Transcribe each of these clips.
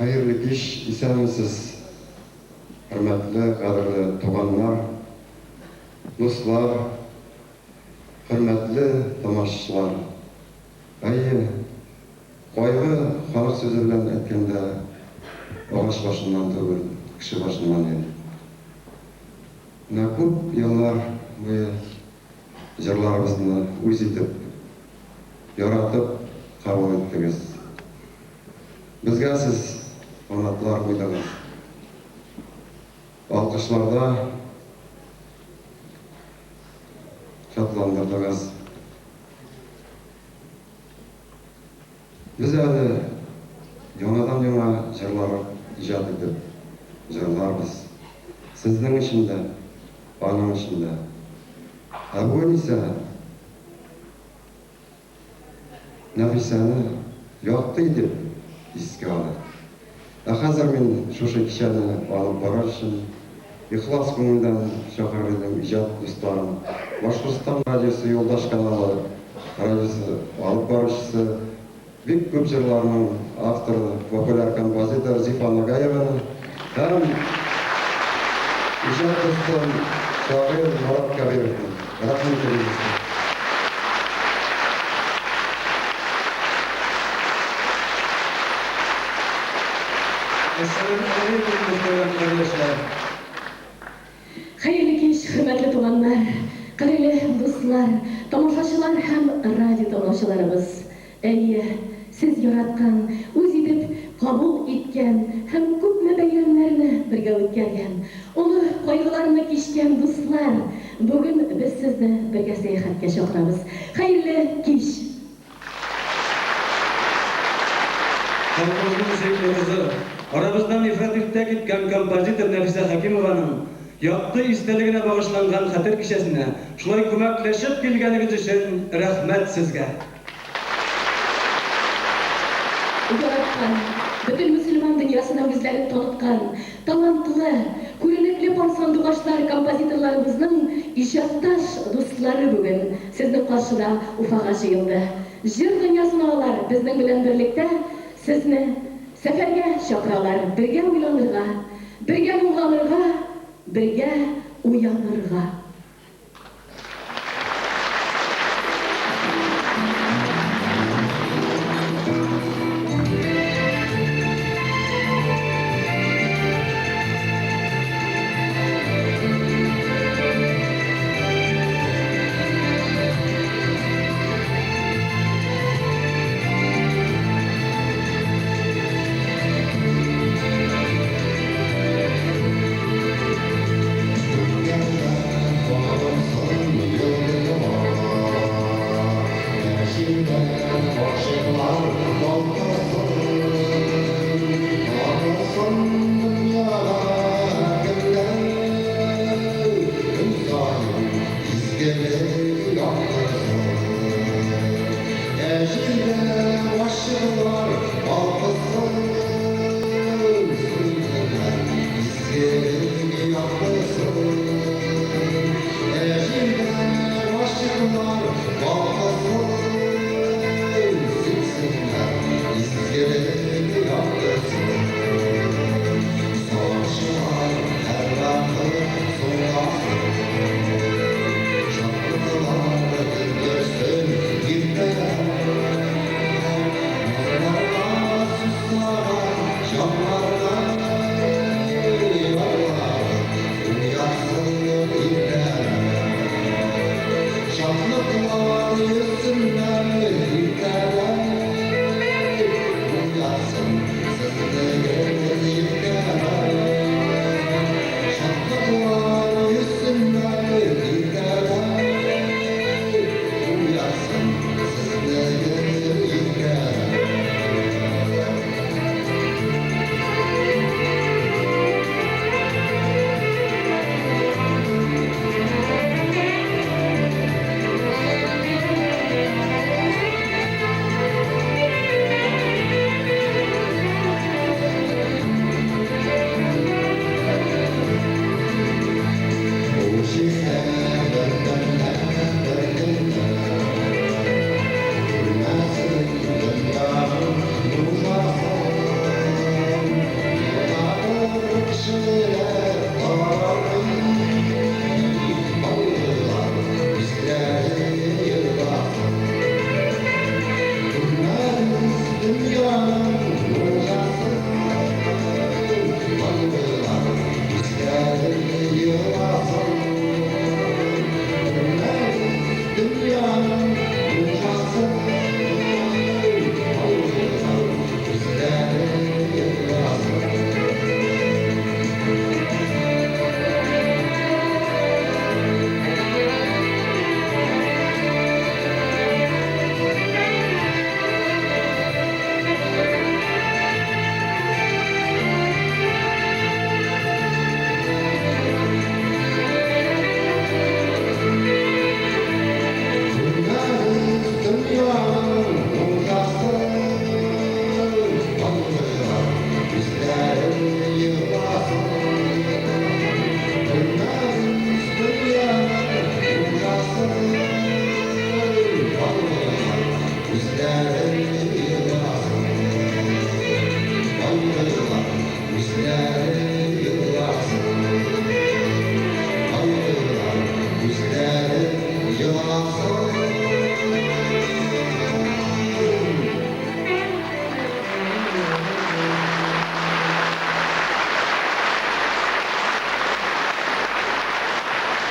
Хәерле кич, исәнмесез, хөрмәтле, кадерле туганнар, дуслар, хөрмәтле тамашачылар. Әйе, кайгы, халык сүзе белән әйткәндә, агач башыннан түгел, кеше башыннан йөри. Менә күп еллар буе җырларыбызны үз итеп, яратып кабул иттегез. Безгә сез канатлар куйдыгыз. Алкышларда шатландырдыгыз. Без әле яңадан-яңа җырлар иҗат итеп җырларбыз. Сезнең өчен дә, аның өчен дә. Ә бүген исә Нәфисәне якты итеп искә алыйк. Ә хәзер мин шушы кичәне алып барыр өчен ихлас күңелдән чакырыр идем иҗат дусларын, Башкортстан радиосы Юлдаш каналы радиосы алып баручысы, бик күп җырларның авторы, популяр композитор Зифа Нагаеваны һәм иҗат дустым, шагыйрь Марат Кәбировны. Рәхим итегез, дуслар. Әссәламегаләйкүм, мөхтәрәм кардәшләр! Хәерле кич, хөрмәтле туганнар, кадерле дуслар, тамашачылар һәм радио тыңлаучыларыбыз! Әйе, сез яраткан, үз итеп кабул иткән һәм күпме бәйрәмнәрне бергә үткәргән, олы кайгыларны кичкән дуслар, бүген без сезне бергә сәяхәткә чакырабыз. Хәерле кич! Халкыбызның сөекле кызы, арабыздан ифрат иртә киткән композитор Нәфисә Хәкимованың якты истәлегенә багышланган хәтер кичәсенә шулай күмәкләшеп килгәнегез өчен рәхмәт сезгә! Яраткан, бөтен мөселман дөньясына үзләрен таныткан, талантлы, күренекле пар сандугачлар композиторларыбызның иҗатташ дуслары бүген сезнең каршыда Уфага җыелды. Җыр дөньясына алар безнең белән берлектә сезне сәфәргә чакыралар, бергә уйланырга, бергә моңланырга, бергә уянырга.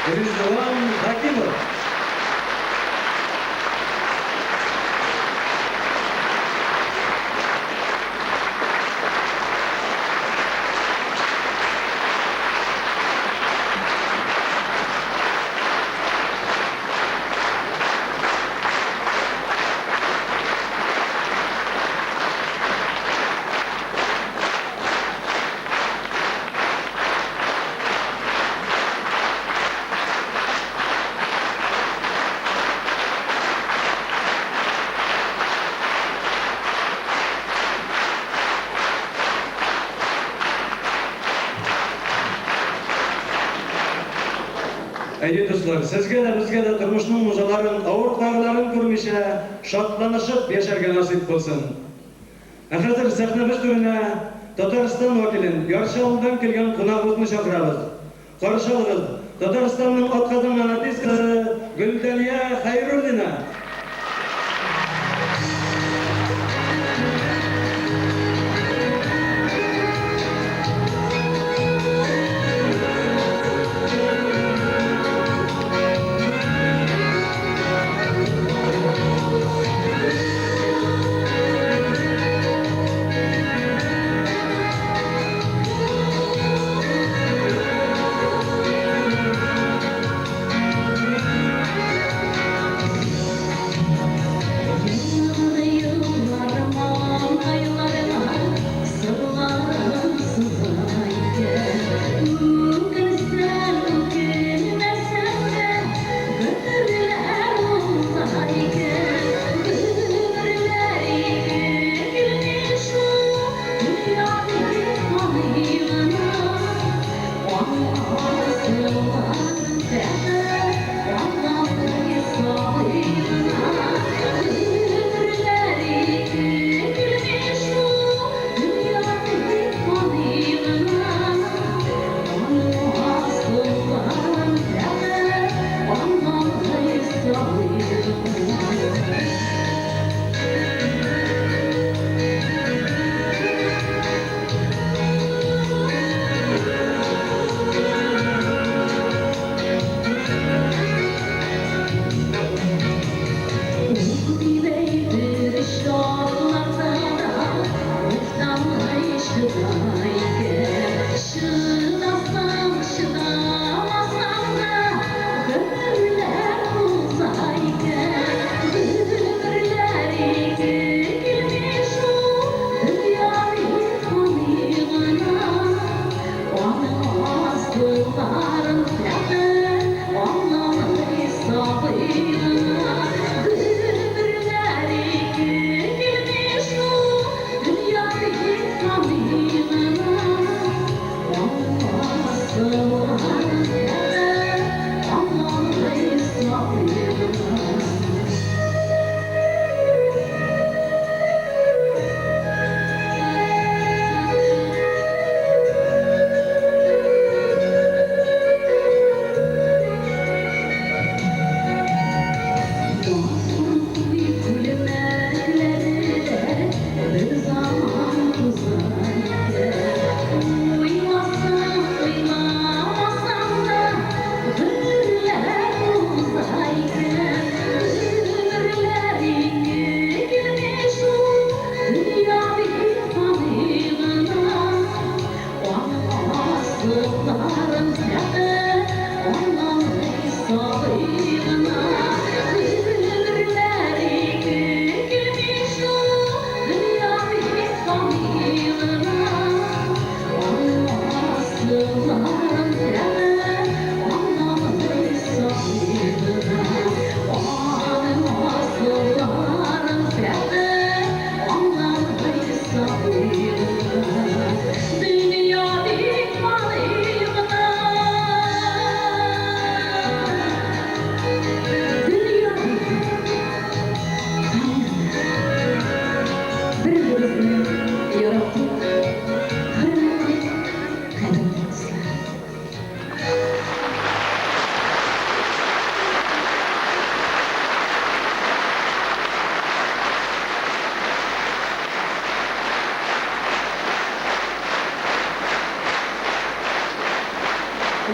Ризван Хәкимов. Әйе, дуслар, сезгә дә, безгә дә тормышның нужаларын, авыр кайгыларын күрмичә, шатланышып яшәргә насыйп булсын. Ә хәзер сәхнәбез түренә Татарстан вәкилен, Яр Чаллыдан килгән кунагыбызны чакырабыз. Каршы алыгыз, Татарстанның атказанган артисткасы Гөлдәлия Хәйруллина!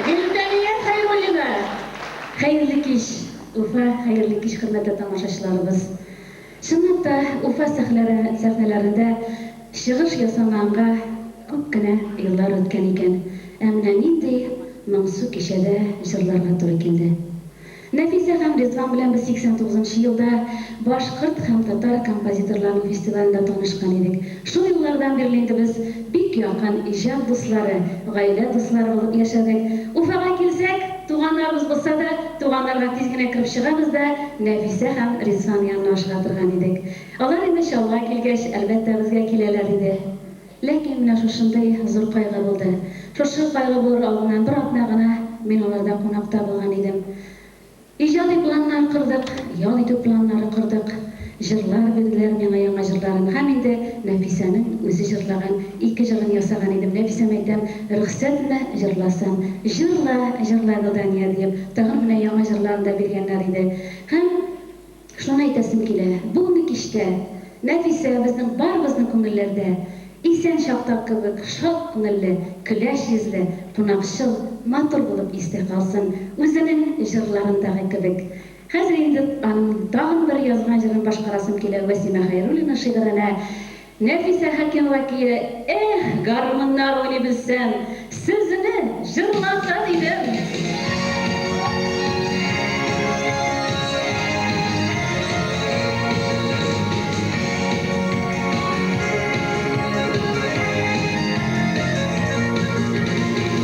Гөлдәлия Хәйруллина, Хәерле кич, Уфа, хәерле кич, хөрмәтле тамашачыларыбыз. Чынлап та, Уфа сәхләре, сәхнәләрендә чыгыш ясамаганга күп кенә еллар үткән икән. Ә менә нинди моңсу кичәдә җырларга туры килде. Нәфисә һәм Ризван белән без 89 нчы елда башкорт һәм татар композиторларының фестивалендә танышкан идек. Шул еллардан бирле инде без бик якын иҗат дуслары, гаилә дуслары булып яшәдек. Уфага килсәк, туганнарыбыз булса да, туганнарга тиз генә кереп чыгабыз да, Нәфисә һәм Ризван янына ашыга торган идек. Алар инде Чаллыга килгәч, әлбәттә, безгә киләләр иде. Ләкин менә шушындый зур кайгы булды. Шушы кайгы булыр алдыннан бер атна гына мин аларда кунакта булган идем. Иҗади планнар кордык, ял итү планнары кордык. Җырлар бирделәр миңа яңа җырларын һәм инде Нәфисәнең үзе җырлаган ике җырын ясаган идем. Нәфисәм әйтәм, рөхсәтме җырласам? Җырла, җырла, Гөлдания, диеп, тагын менә яңа җырларын да биргәннәр иде. Һәм Шуны әйтәсем килә, бүгенге кичтә Нәфисә безнең барыбызның күңелләрдә исән чакта кебек шат күңелле, көләч йөзле, кунакчыл, матур булып истә калсын, үзенең җырларындагы кебек. Хәзер инде аның тагын бер язган җырын башкарасым килә, Вәсимә Хәйруллина шигыренә Нәфисә Хәкимова көе Эх, гармуннар уйный белсәм, сезне җырлатыр идем.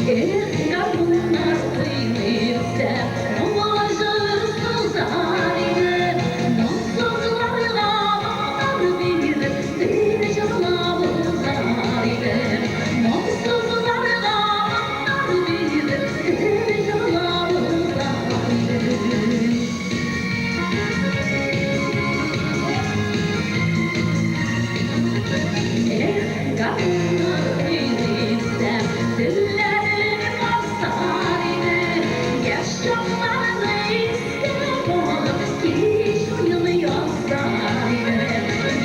Эх, гармуннар уйный белсәм, моңлы җыр сузар идем. Моңсызларга моңнар биреп, бер җырлап узар идем. Моңсызларга моңнар биреп, бер җырлап узар идем. Эх, гармуннар уйный белсәм, телләрем басар иде. Яшь чакларны искә алып, кич уен ясар идем.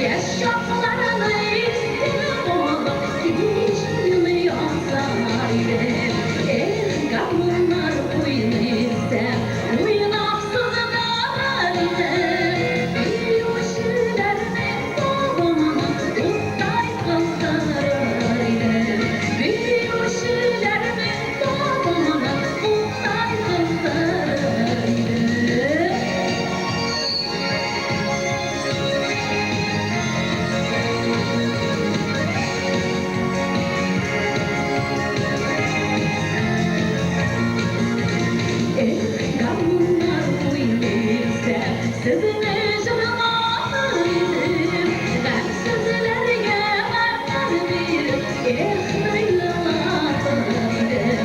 Яшь чакларны искә алып, кич уен ясар идем. Эх, гармуннар уйный белсәм, уйнап сызланыр идем. Биючеләрнең табынын уттай кыздырыр идем. Биючеләрнең табынын уттай кыздырыр идем. Эх, гармуннар уйный белсәм, сезне җырлатыр идем. Гамьсезләргә гамьнәр биреп, эх, бер елатыр идем.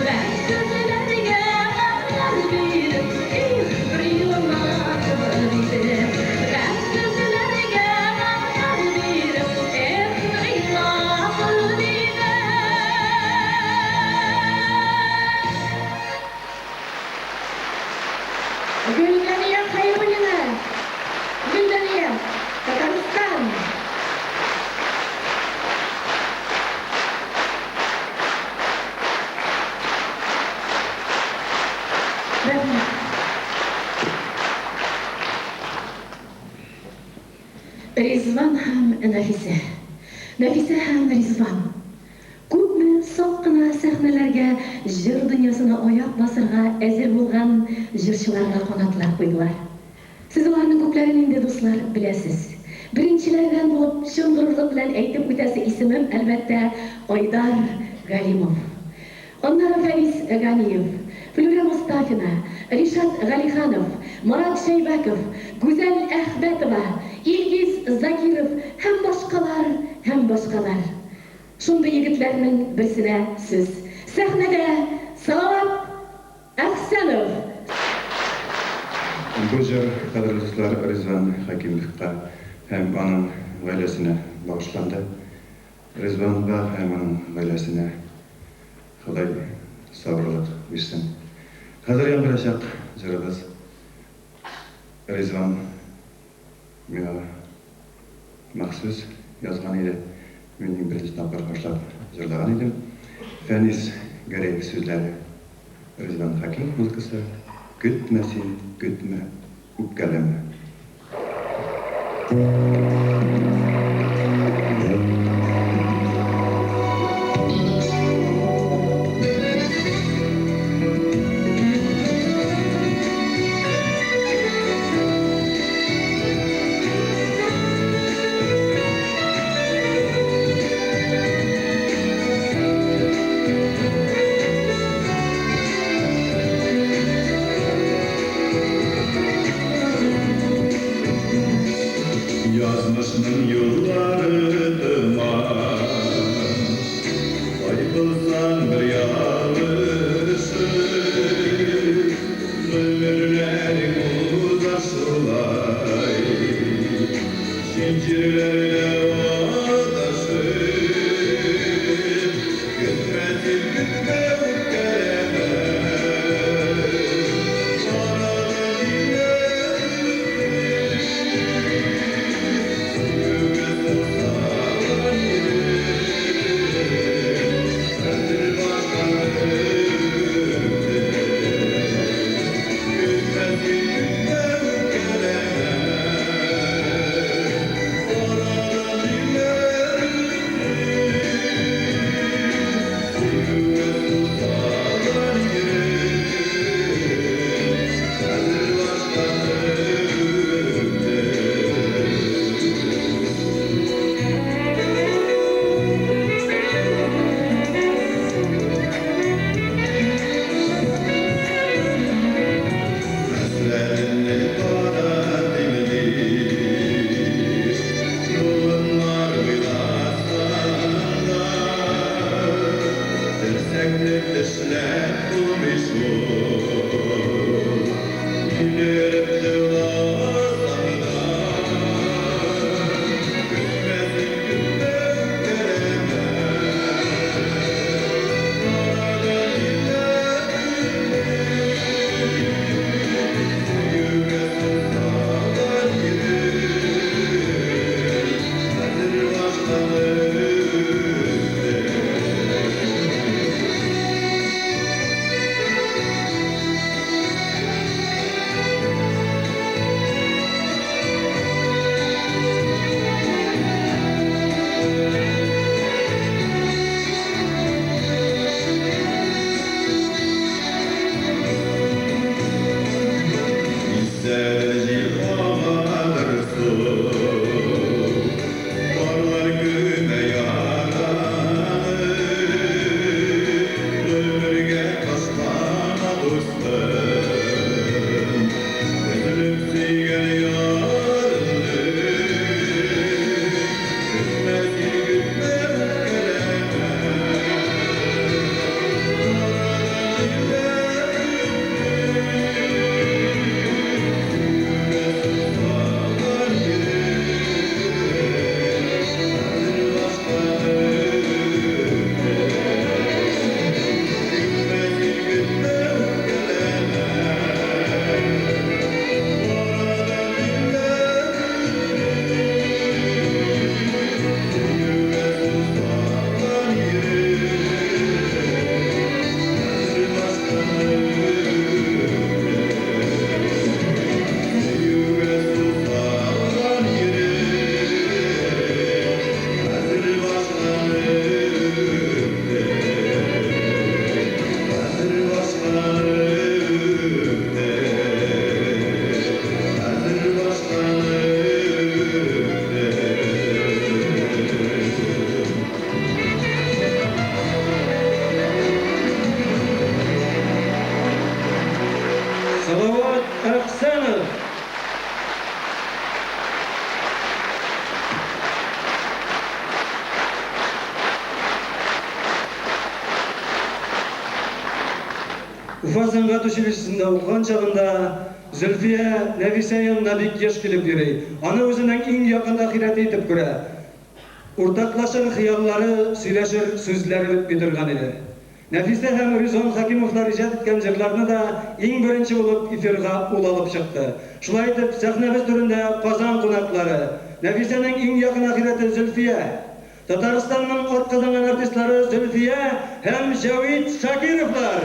Гамьсезләргә гамьнәр биреп, эх, бер елатыр идем. Гамьсезләргә гамьнәр биреп, эх, бер елатыр идем. Гөлдания Хәйруллина! Гөлдания, Татарстан! Рәхмәт. Ризван һәм Нәфисә. Нәфисә һәм Ризван. Күпме сак кына сәхнәләргә җыр дөньясына аяк басырга әзер булган җырчыларга канатлар куйдылар. Сез аларның күпләрен инде, дуслар, беләсез. Беренчеләрдән булып чын горурлык белән әйтеп үтәсе исемем, әлбәттә, Айдар Галимов. Аннары Фәнис Ганиев, Флүрә Мостафина, Ришат Галиханов, Марат Шәйбәков, Гүзәл Әхмәтова, Илгиз Закиров һәм башкалар, һәм башкалар. Шундый егетләрнең берсенә сүз. Сәхнәдә Салават Әхсәнов! Бу җыр, кадерле дуслар, Ризван Хәкимовка һәм аның гаиләсенә багышланды. Ризванга һәм аның гаиләсенә Ходай сабырлык бирсен. Хәзер яңгырачак җырыбыз Ризван миңа махсус язган иде. Мин иң беренче тапкыр башлап җырлаган идем. Фәнис Гәрәев сүзләре, Ризван Хәкимов музыкасы. Көтмә син, көтмә, үпкәләмә. Язмышның юллары томан, Тайпылсаң бер ялгышып, Гомерләрең уза шулай, Зинҗирләрдә адашып. Көтмә син, көтмә, үпкәләмә, Арадан җилләр үтте, Сөюгә сусаган йөрәк Хәзер башканы көтә. Көтмә син, көтмә, үпкәләмә, Арадан җилләр үтте, Сөюгә сусаган йөрәк Хәзер башканы көтә. Хәсрәтемне таратыйм дип, Юлымнар буйласам да, Терсәкне тешләп булмый шул, Илереп җыласам да. Көтмә син, көтмә, үпкәләмә, Арадан җилләр үтте, Сөюгә сусаган йөрәк Хәзер башканы көтә. Исәр җил агадыр су, Парлар күмә яраны, Гомергә ташлама, дустым, Өзелеп сөйгән ярыңны. Көтмә син, көтмә, үпкәләмә, Арадан җилләр үтте, Сөюгә сусаган йөрәк Хәзер башканы көтә. Көтмә син, көтмә, үпкәләмә, Арадан җилләр үтте, Сөюгә сусаган йөрәк Хәзер башканы көтә. Сөюгә сусаган йөрәк Хәзер башканы көтә. Хәзер башканы көтә. Хәзер башканы көтә. Салават Әхсәнов. Уфа сәнгать училищесында укыган чагында Зөлфия Нәфисә янына бик еш килеп йөри. Аны үзенең иң якын ахирәте итеп күрә. Уртаклашыр хыяллары, сөйләшер сүзләре бетми торган иде. Нәфисә һәм Резон Хәкимовлар иҗат иткән җырларны да иң беренче булып эфирга ул алып чыкты. Шулай итеп, сәхнәбез түрендә Казан кунаклары, Нәфисәнең иң якын ахирәте Зөлфия, Татарстанның атказанган артистлары Зөлфия һәм Җәвит Шакировлар.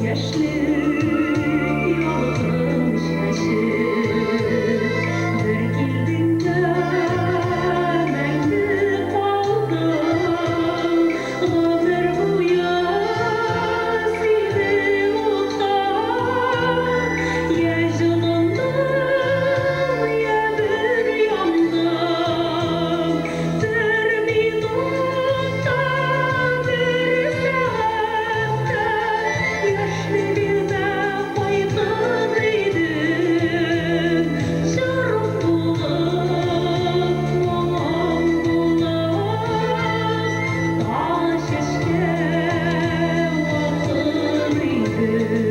Яшьлек ялкын чәчеп. Бер килдең дә мәңге калдың, Гомер буе сине оттым. Я җылындым, я бер яндым, Бер минут та, бер сәгать тә Яшьлегемә кайтыр идем. Җырым булып, моңым булып, Тагы чәчкә атыр идем.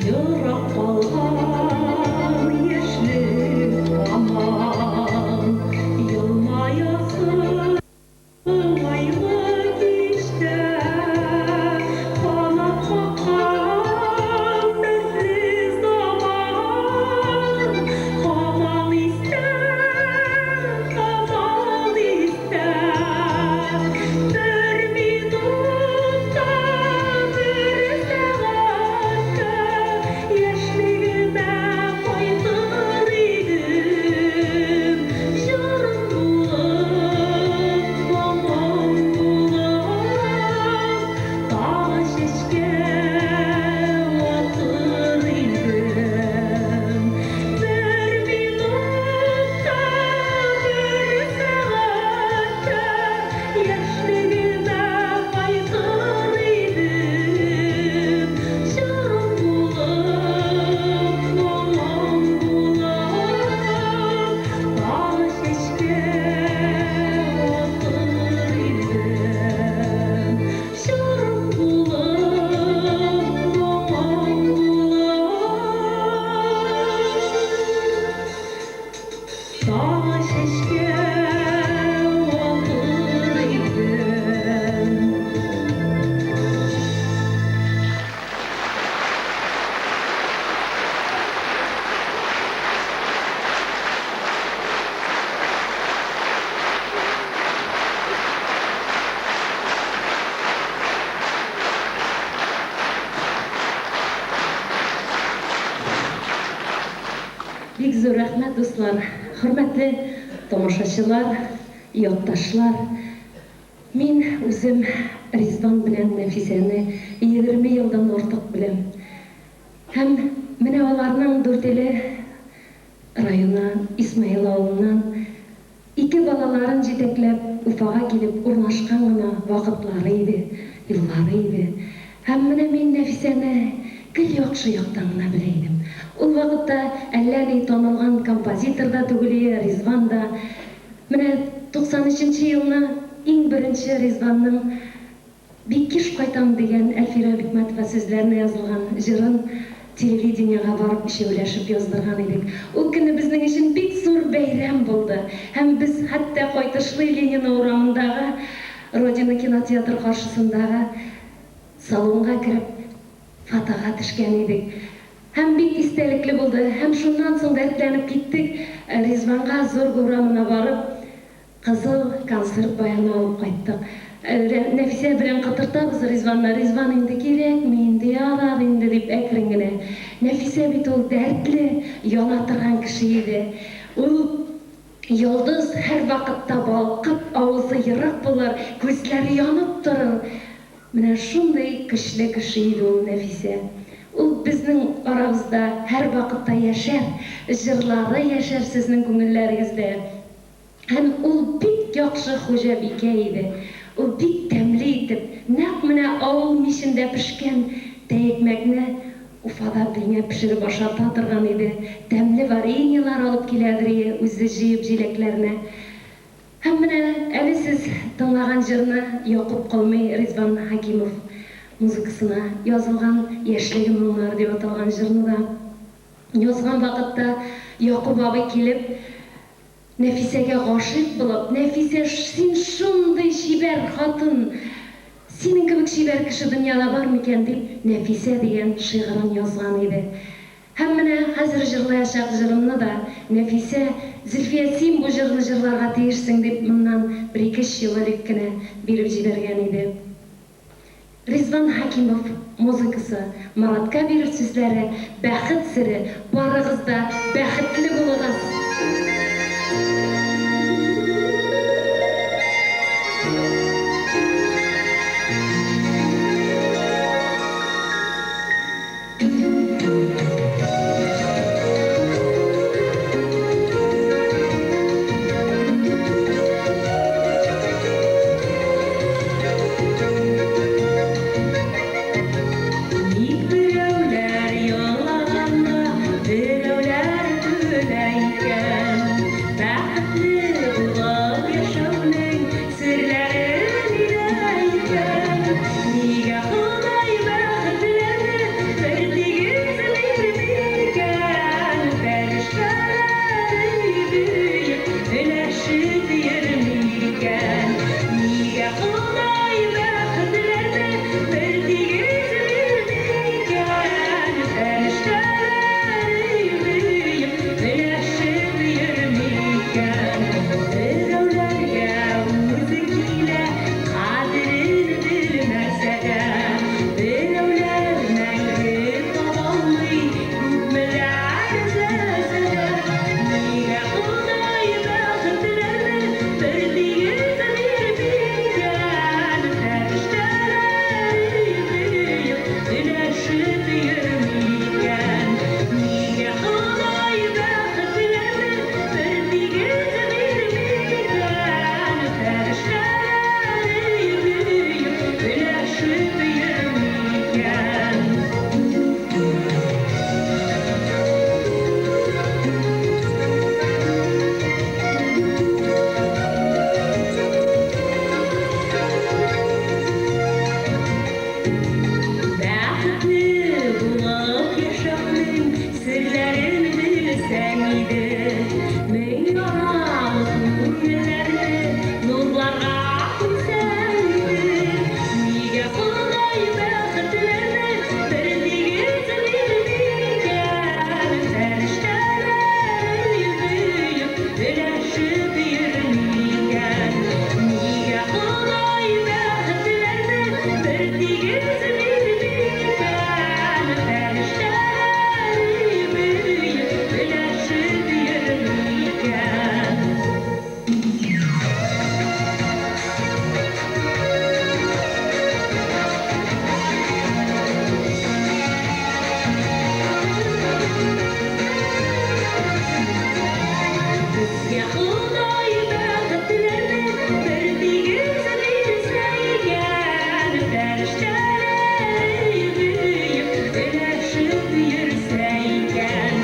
Ерак калган яшьлек һаман елмаясың айлы кичтә, Канат каккан дәртле заман һаман истә, һаман истә. Бер минут та, бер сәгать тә яшьлегемә кайтыр идем. Җырым булып, моңым булып, Тагы чәчкә атыр идем. Бер минут та, бер сәгать тә яшьлегемә кайтыр идем. Җырым булып, моңым булып, Тагы чәчкә атыр идем. Җырым булып, моңым булып, Тагы чәчкә атыр идем. Бик зур рәхмәт, дуслар, хөрмәтле тамашачылар, якташлар. Мин үзем Ризван белән Нәфисәне 20 елдан артык беләм. Һәм менә аларның Дүртөйле районы Исмаил авылыннан ике балаларын җитәкләп Уфага килеп урнашкан гына вакытлары иде, еллары иде. Һәм менә мин Нәфисәне гел яхшы яктан гына белә идем. Ул вакытта әллә ни танылган композитор да түгел иде, Ризван да. Менә 93 нче елны иң беренче Ризванның Бик еш кайтам дигән Әлфирә Бикмәтова сүзләренә язылган җырын телевидениегә барып өчәүләшеп яздырган идек. Ул көнне безнең өчен бик зур бәйрәм булды һәм без хәтта кайтышлый Ленина урамындагы Родина кинотеатры каршысындагы салонга кереп фотога төшкән идек. Һәм бик истәлекле булды. Һәм шуннан соң дәртләнеп киттек, Ризванга Зорге урамына барып, Кызыл концерт баяны алып кайттык. Нәфисә белән котыртабыз Ризванны, Ризван инде кирәкми инде, ярар инде, дип әкрен генә. Нәфисә бит ул дәртле, яна торган кеше иде. Ул йолдыз һәрвакытта балкып, авызы ерык булыр, күзләре янып торыр. Менә шундый көчле кеше иде ул Нәфисә. Ул безнең арабызда һәрвакытта яшәр, җырлары яшәр сезнең күңелләрегездә. Һәм ул бик яхшы хуҗабикә иде. Ул бик тәмле итеп, нәкъ менә авыл мичендә пешкән тәекмәкне Уфада безгә пешереп ашата торган иде. Тәмле вареньелар алып киләдер ие үзе җыеп җиләкләрне. Һәм менә әле сез тыңлаган җырны Якуп Колмый Ризван Хәкимов музыкасына язылган Яшьлегем моңнары дип аталган җырны да язган вакытта Якуп абый килеп, Нәфисәгә гашыйк булып, Нәфисә, син шундый чибәр хатын, синең кебек чибәр кеше дөньяда бар микән, дип, Нәфисә дигән шигырен язган иде. Һәм менә хәзер җырлаячак җырымны да Нәфисә, Зөлфия, син бу җырны җырларга тиешсең, дип, моннан бер-ике-өч ел элек кенә биреп җибәргән иде. Ризван Хәкимов музыкасы, Марат Кәбиров сүзләре, Бәхет сере, барыгыз да бәхетле булыгыз! Ник берәүләр елаганда, берәүләр көлә икән? Бәхетле булып яшәүнең серләре нидә икән? Нигә Ходай бәхетләрне бертигез бирми икән? Фәрештәләр өеп-өеп өләшеп йөрми икән? Нигә Ходай бәхетләрне бертигез бирми икән? Фәрештәләр өеп-өеп өләшеп йөрми икән? Берәүләргә үзе килә, кадерен белмәсә дә, берәүләр мәңге табалмый, күпмеләр эзләсә дә. Нигә Ходай бәхетләрне бертигез бирми икән? Фәрештәләр өеп-өеп өләшеп йөрми икән? Нигә Ходай бәхетләрне бертигез бирми икән? Фәрештәләр өеп-өеп өләшеп йөрми икән? Бәхетле булып яшәүнең серләрен белсәң иде, мең яралы күңелләрне нурларга күмсәң иде. Нигә Ходай бәхетләрне бертигез бирми икән? Фәрештәләр өеп-өеп өләшеп йөрми икән? Нигә Ходай бәхетләрне бертигез бирми икән? Фәрештәләр өеп-өеп өләшеп йөрми икән? Безгә Ходай бәхетләрне бертигез бирсә икән, фәрештәләр өеп-өеп өләшеп йөрсә икән.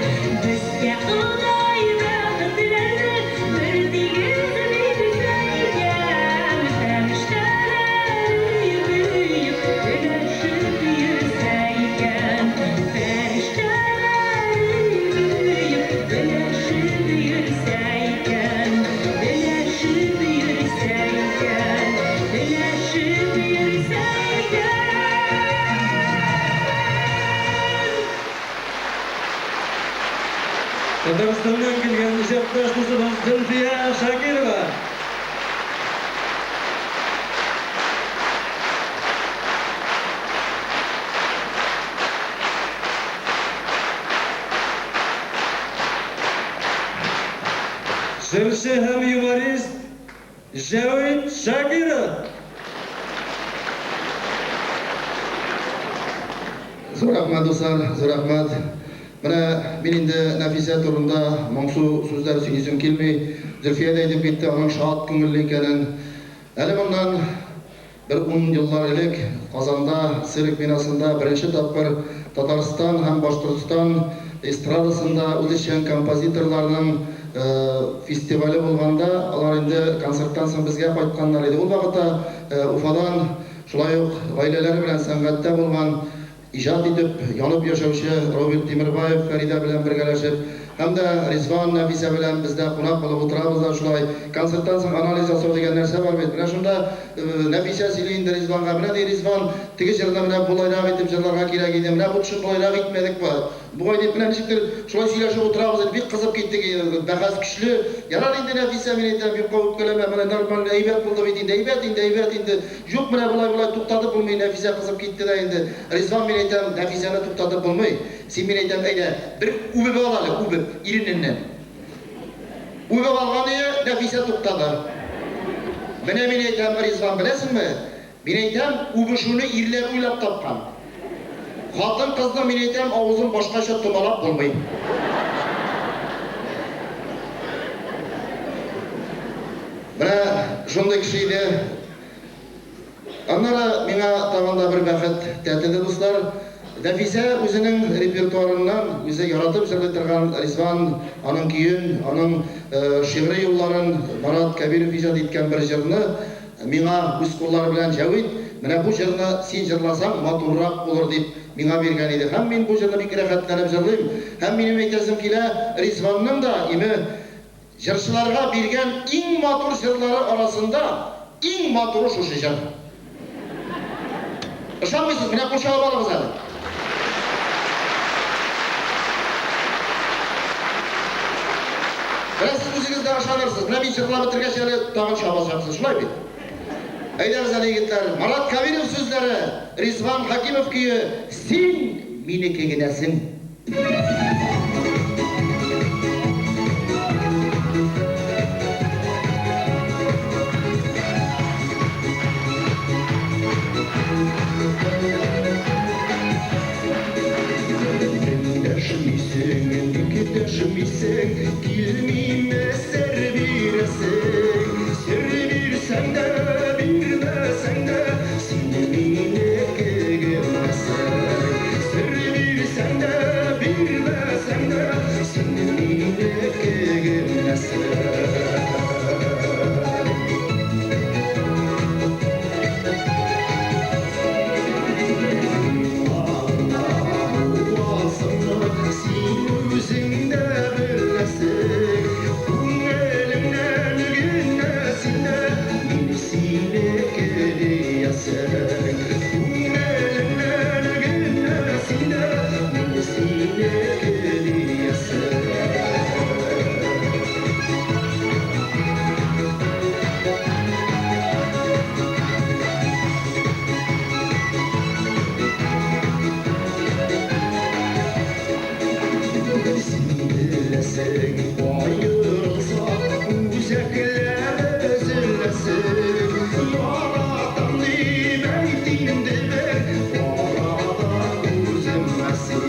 Безгә Ходай бәхетләрне бертигез бирсә икән, фәрештәләр өеп-өеп өләшеп йөрсә икән. Фәрештәләр өеп-өеп өләшеп йөрсә икән, өләшеп йөрсә икән, өләшеп йөрсә икән. Татарстаннан килгән иҗатташ дустыбыз Зөлфия Шакирова. Җырчы һәм юморист Җәвит Шакиров. Зур рәхмәт, дуслар, зур рәхмәт. Менә мин инде Нәфисә турында моңсу сүзләр сөйлисем килми. Зөлфия дә әйтеп китте аның шат күңелле икәнен. Әле моннан бер ун еллар элек Казанда цирк бинасында беренче тапкыр Татарстан һәм Башкортстан эстрадасында үзешчән композиторларның фестивале булганда, алар инде концерттан соң безгә кайтканнар иде. Ул вакытта Уфадан шулай ук гаиләләре белән сәнгатьтә булган, иҗат итеп, янып яшәүче Роберт Тимербаев Фәридә белән бергәләшеп Һәм дә Ризван, Нәфисә белән без дә кунак булып утырабыз да шулай. Концерттан соң анализ ясау дигән нәрсә бар бит. Менә шунда Нәфисә сөйли инде Ризванга, менә ди Ризван, теге җырны менә болайрак итеп җырларга кирәк иде, менә бу төшен болайрак итмәдек бугай дип, менә ничектер шулай сөйләшеп утырабыз инде, бик кызып киттек, бәхәс көчле. Ярар инде, Нәфисә, мин әйтәм, юкка үпкәләмә, менә нормально, әйбәт булды бит инде, әйбәт инде, әйбәт инде. Юк, менә болай-болай туктатып булмый, Нәфисә кызып китте дә инде. Ризван, мин әйтәм, Нәфисәне туктатып булмый. Син, мин әйтәм, әйдә, бер үбеп ал әле, үбеп, ирененнән. Үбеп алган ие, Нәфисә туктады. Менә мин әйтәм, Ризван, беләсеңме, мин әйтәм, үбешүне ирләр уйлап тапкан. Хатын-кызның, мин әйтәм, авызын башкача томалап булмый. Менә шундый кеше иде. Аннары миңа тагын да бер бәхет тәтеде, дуслар. Нәфисә үзенең репертуарыннан үзе яратып җырлый торган Ризван аның көен, аның шигъри юлларын Марат Кәбиров иҗат иткән бер җырны миңа үз куллары белән Җәвит, менә бу җырны син җырласаң матуррак булыр дип миңа биргән иде. Һәм мин бу җырны бик рәхәтләнеп җырлыйм. Һәм минем әйтәсем килә, Ризванның да име Җырчыларга биргән иң матур җырлары арасында иң матуры шушы җыр. Ышанмыйсыз, менә кул чабып алыгыз әле. Менә сез үзегез дә ышанырсыз. Менә мин җырлап бетергәч әле тагын чабачаксыз, шулай бит? Әйдәгез әле, егетләр, Марат Кәбиров сүзләре, Ризван Хәкимов көе Син минеке генәсең. Эндәшмисең, ник дәшмисең, килмиме сер бирәсең? Сер бирсәң дә, бирмәсәң дә, син минеке генәсең. Сер бирсәң дә, бирмәсәң дә, син минеке генәсең. Миңа гына буласыңны син үзең дә беләсең. Күңелеңнән генә син дә мин синеке диясең. Күңелеңнән генә син дә мин синеке диясең. Син беләсең, аерылсак, үзәкләр өзеләсең. Яратам дип әйт инде бер арада күземә син.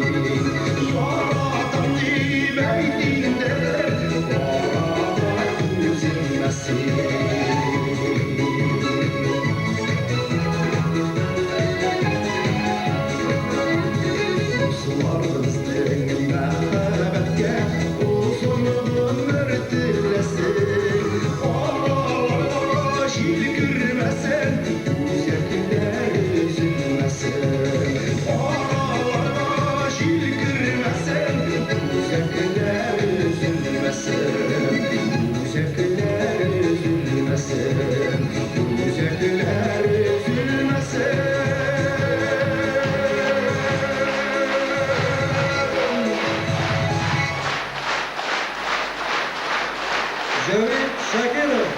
Яратам дип әйт инде бер арада күземә син. Дуслар безнең мәхәббәткә озын гомер теләсен. Араларга җил кермәсен, үзәкләр өзелмәсен. Араларга җил кермәсен, үзәкләр өзелмәсен. Үзәкләр өзелмәсен, үзәкләр өзелмәсен. Җәвит Шакиров.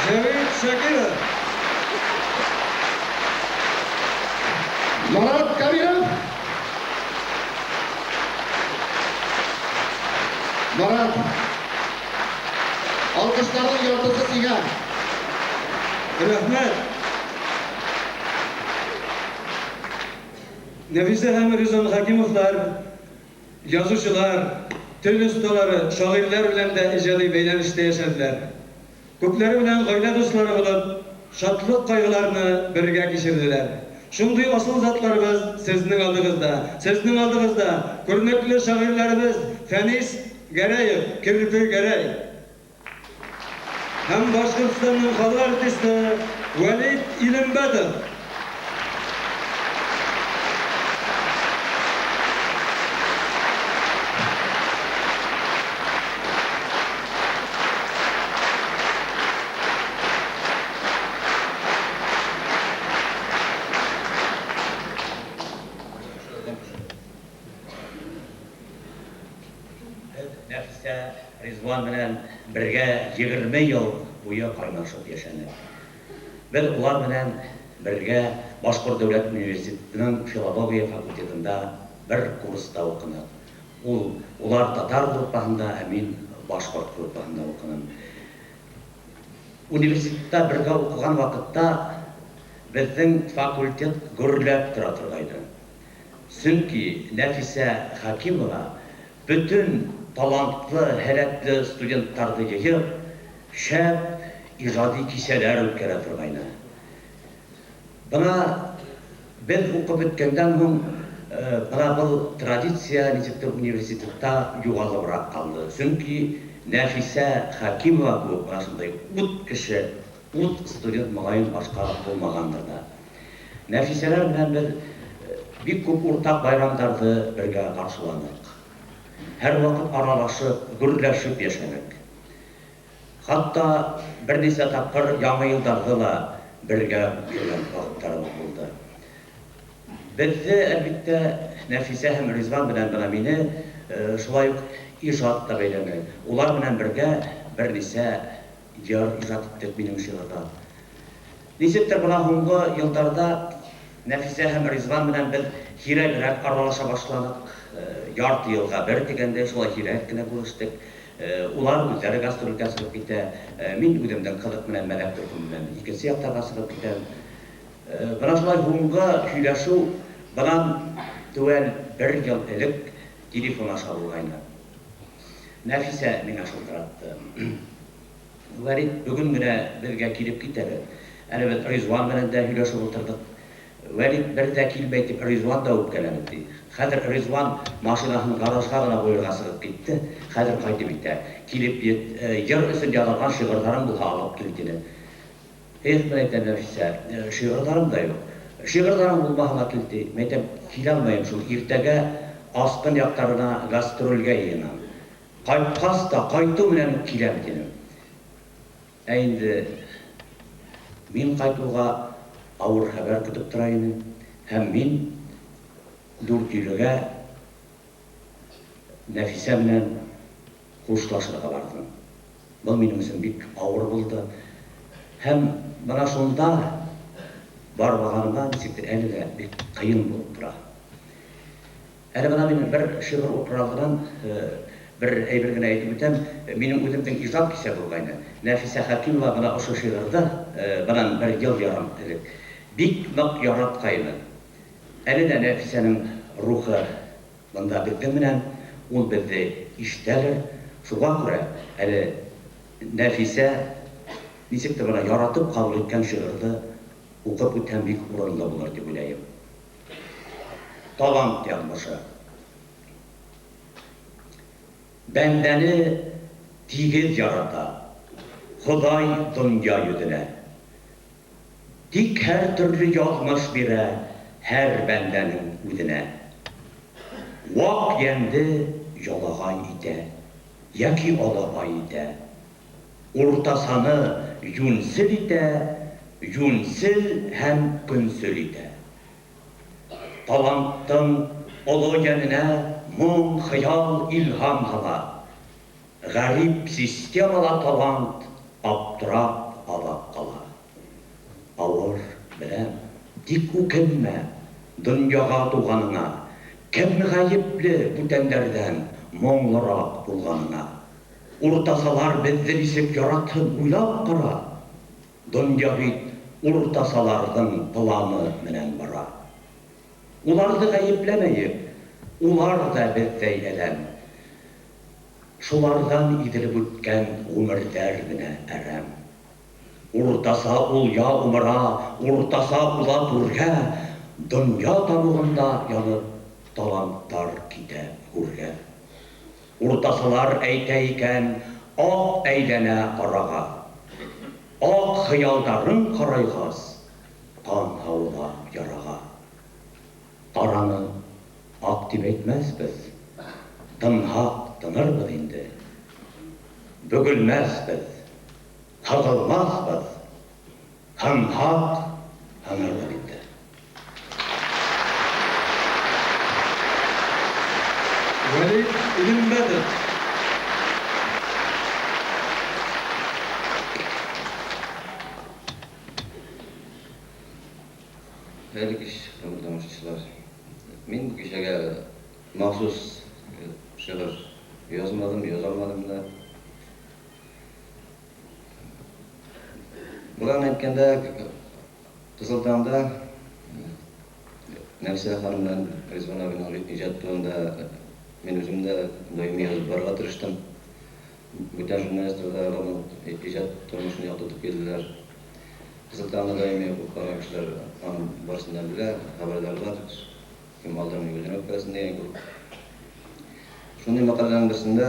Җәвит Шакиров. Марат Кәбиров. Марат, алкышларның яртысы сиңа. Рәхмәт. Нәфисә һәм Ризван Хәкимовлар язучылар, тел осталары, шагыйрьләр белән дә иҗади бәйләнештә яшәделәр. Күпләре белән гаилә дуслары булып, шатлык-кайгыларны бергә кичерделәр. Шундый асыл затларыбыз сезнең алдыгызда, сезнең алдыгызда күренекле шагыйрьләребез Фәнис Гәрәев, Керпе Гәрәй һәм Башкортстанның халык артисты Вәлит Илембәтов. Нәфисә Ризван белән бергә 20 ел буе кайнашып яшәдек. Без улар белән бергә Башкорт дәүләт университетының филология факультетында бер курста укыдык. Ул улар татар группасында, ә мин башкорт группасында укыдым. Университетта бергә укыган вакытта безнең факультет гөрләп тора торгайды. Чөнки Нәфисә Хәкимова бөтен талантлы, һәләтле студентларны җыеп, шәп иҗади кичәләр үткәрә торгайны. Бына без укып беткәндән һуң бына был традиция ничектер университетта югалыбрак калды. Чөнки Нәфисә Хәкимова кебек менә шундай ут кеше, ут студент мөгаен башка булмагандыр да. Нәфисәләр белән без бик күп уртак байрамнарны бергә каршыладык. Һәрвакыт аралашып, гөрләшеп яшәдек. Хәтта берничә тапкыр яңа елларда да бергә үткәргән вакытларыбыз булды. Безне, әлбәттә, Нәфисә һәм Ризван белән бына мине шулай ук иҗат та бәйләнә. Улар белән бергә берничә йыр иҗат иттек минем шигырьләр. Ничектер бына һуңгы елларда Нәфисә һәм Ризван белән без һирәгрәк аралаша башладык. Ярты елга бер дигәндәй шулай һирәк кенә күрештек. Улар үзләре гастрольгә чыгып китә. Мин үземнең кызык белән мәләк төркеме белән икенче яктарга чыгып китәм. Бына шулай һуңгы һөйләшү бынан төгәл бер ел элек телефон аша булгайны. Нәфисә миңа шылтыратты. Вәлид бүген генә безгә килеп кит әле. Әле без Ризван белән дә һөйләшеп утырдык. Вәлид бер дә килмәй дип Ризван да үпкәләде, ди. Хәзер Ризван машинасын гаражга гына куярга чыгып китте, хәзер кайтып итә. Килеп ет, йыр өчен язылган шигырьләрең булса алып кил, диде. Эх, мин әйтәм, Нәфисә, шигырьләрем дә юк. Шигырьләрең булмаса да кил, ди. Мин әйтәм, килә алмыйм шул, иртәгә Аскын якларына гастрольгә йыйынам. Кайткач та, кайту белән үк киләм, дидем. Ә инде мин кайтуга авыр хәбәр көтеп тора иде. Һәм мин Дүртөйлегә Нәфисә белән хушлашырга бардым. Был минем өчен бик авыр булды. Һәм менә шунда бармаганыма ничектер әле дә бик кыен булып тора. Әле менә мин бер шигырь укыр алдыннан бер әйбер генә әйтеп үтәм. Минем үземнең иҗат кичә булгайны. Нәфисә Хәкимова менә ошо шигырьне бынан бер ел ярым элек бик нык яраткайны. Әле дә Нәфисәнең рухы монда безнең белән, ул безне ишетәдер. Шуңа күрә әле Нәфисә ничектер менә яратып кабул иткән шигырьне укып үтсәм бик урынлы булыр дип уйлыйм. Талант язмышы. Бәндәне тигез ярата Ходай дөнья йөзенә. Тик һәр төрле язмыш бирә һәр бәндәнең үзенә. Вак йәнде ялагай итә яки алабай итә. Уртасаны юньсез итә, юньсез һәм көнсел итә. Таланттың олы йәненә моң, хыял, илһам һала. Гарип системала талант аптырап азап кала. Авыр, беләм, тик үкенмә дөньяга туганыңа, кем гаепле бүтәннәрдән моңлырак булганыңа? Уртасалар безне ничек яратсын, уйлап кара. Дөнья бит уртасаларның планы белән бара. Уларны гаепләмәек, улар да бездәй адәм. Шулардан изелеп үткән гомерләр генә әрәм. Уртаса ул я умыра, уртаса уза түргә, дөнья тамугында янып талантлар китә гүргә. Уртасалар әйтә икән, ак әйләнә карага. Ак хыялдарың карайгас, кан һавыла ярага. Караны ак дип әйтмәсбез, тынһак тынырбыз инде. Бөгелмәсбез, һыгылмасбыз, һынһак һынырбыз инде. Вәлид Илембәтов. тамашачылар. Мин бу кичәгә махсус шигырь язмадым, яза алмадым да. Боларны әйткәндә, Кызыл таңда Нәфисә ханым белән Ризван абыйның иҗат турында мин үзем дә даими язып барырга тырыштым. Бүтән журналистлар да аларның иҗат тормышын яктыртып килделәр. Кызыл таңны даими укып барган кешеләр аның барысын да белә, хәбәрдарлар. Кем алдырмый үзенә үпкәләсен дигән кебек. Шундый мәкаләләрнең берсендә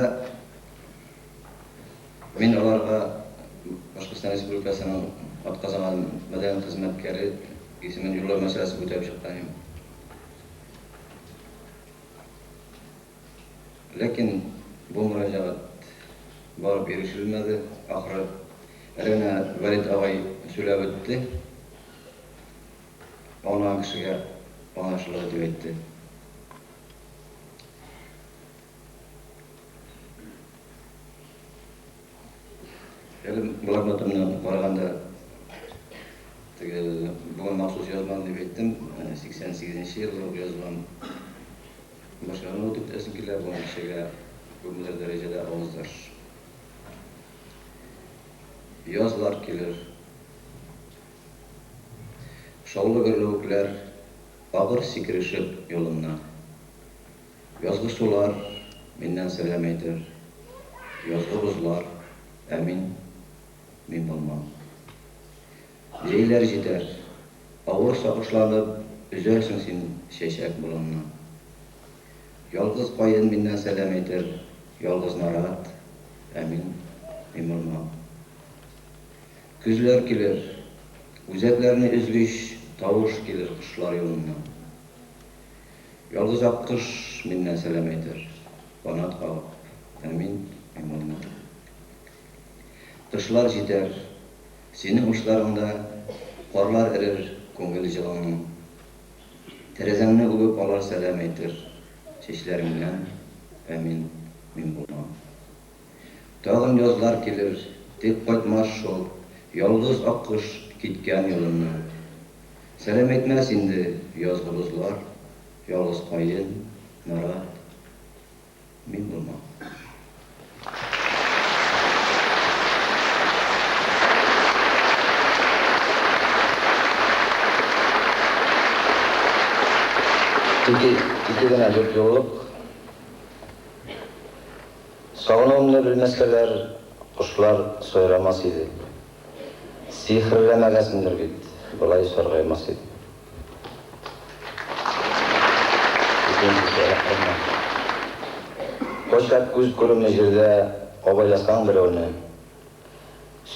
мин аларга Башкортстан Республикасының атказанган мәдәният хезмәткәре исемен юллау мәсьәләсен күтәреп чыккан идем. Ләкин бу мөрәҗәгать барып ирешелмәде, ахры. Әле генә Вәлит агай сөйләп үтте. Аңлаган кешегә аңлашылыр дип әйтте. Әле блокнотымны караганда, теге бүген махсус язмадым дип әйттем, 88 нче елда ук язылган. Башкараны үтеп үтәсем килә, бүген кичәгә күпмедер дәрәҗәдә аваздаш. Язлар килер. Шаулы гөрләвекләр агыр сикерешеп юлымнан. Язгы сулар миннән сәлам әйтер, Язгы бозлар, ә мин, мин булмам. Җәйләр җитәр, авыр сагышланып Өзәрсең син чәчәк болынны. Ялгыз каен миннән сәлам әйтер, Ялгыз нарат, ә мин, мин булмам. Көзләр килер, үзәкләрне өзгеч Тавыш килер кошлар юлыннан. Ялгыз аккош миннән сәлам әйтер, Канат кагып, ә мин, мин булмам. Кышлар җитәр, синең учларыңда Карлар эрер күңел җылыңның. Тәрәзәңне үбеп алар сәлам әйтер, Чәчләреңнән, ә мин, мин булмам. Тагын язлар килер, тик кайтмас шул Ялгыз аккош киткән юлыннан. Сәлам әйтмәс инде язгы бозлар, Ялгыз каен, нарат, мин булмам. Ике, ике генә дүртьюллык. Сагынуымны белмәсәләр, кошлар сайрамас иде. Сихерләмәгәнсеңдер бит, болай саргаймас идем. Икенчесе, рәхмәт. Кайчак күз күреме җирдә абайласаң берәүне,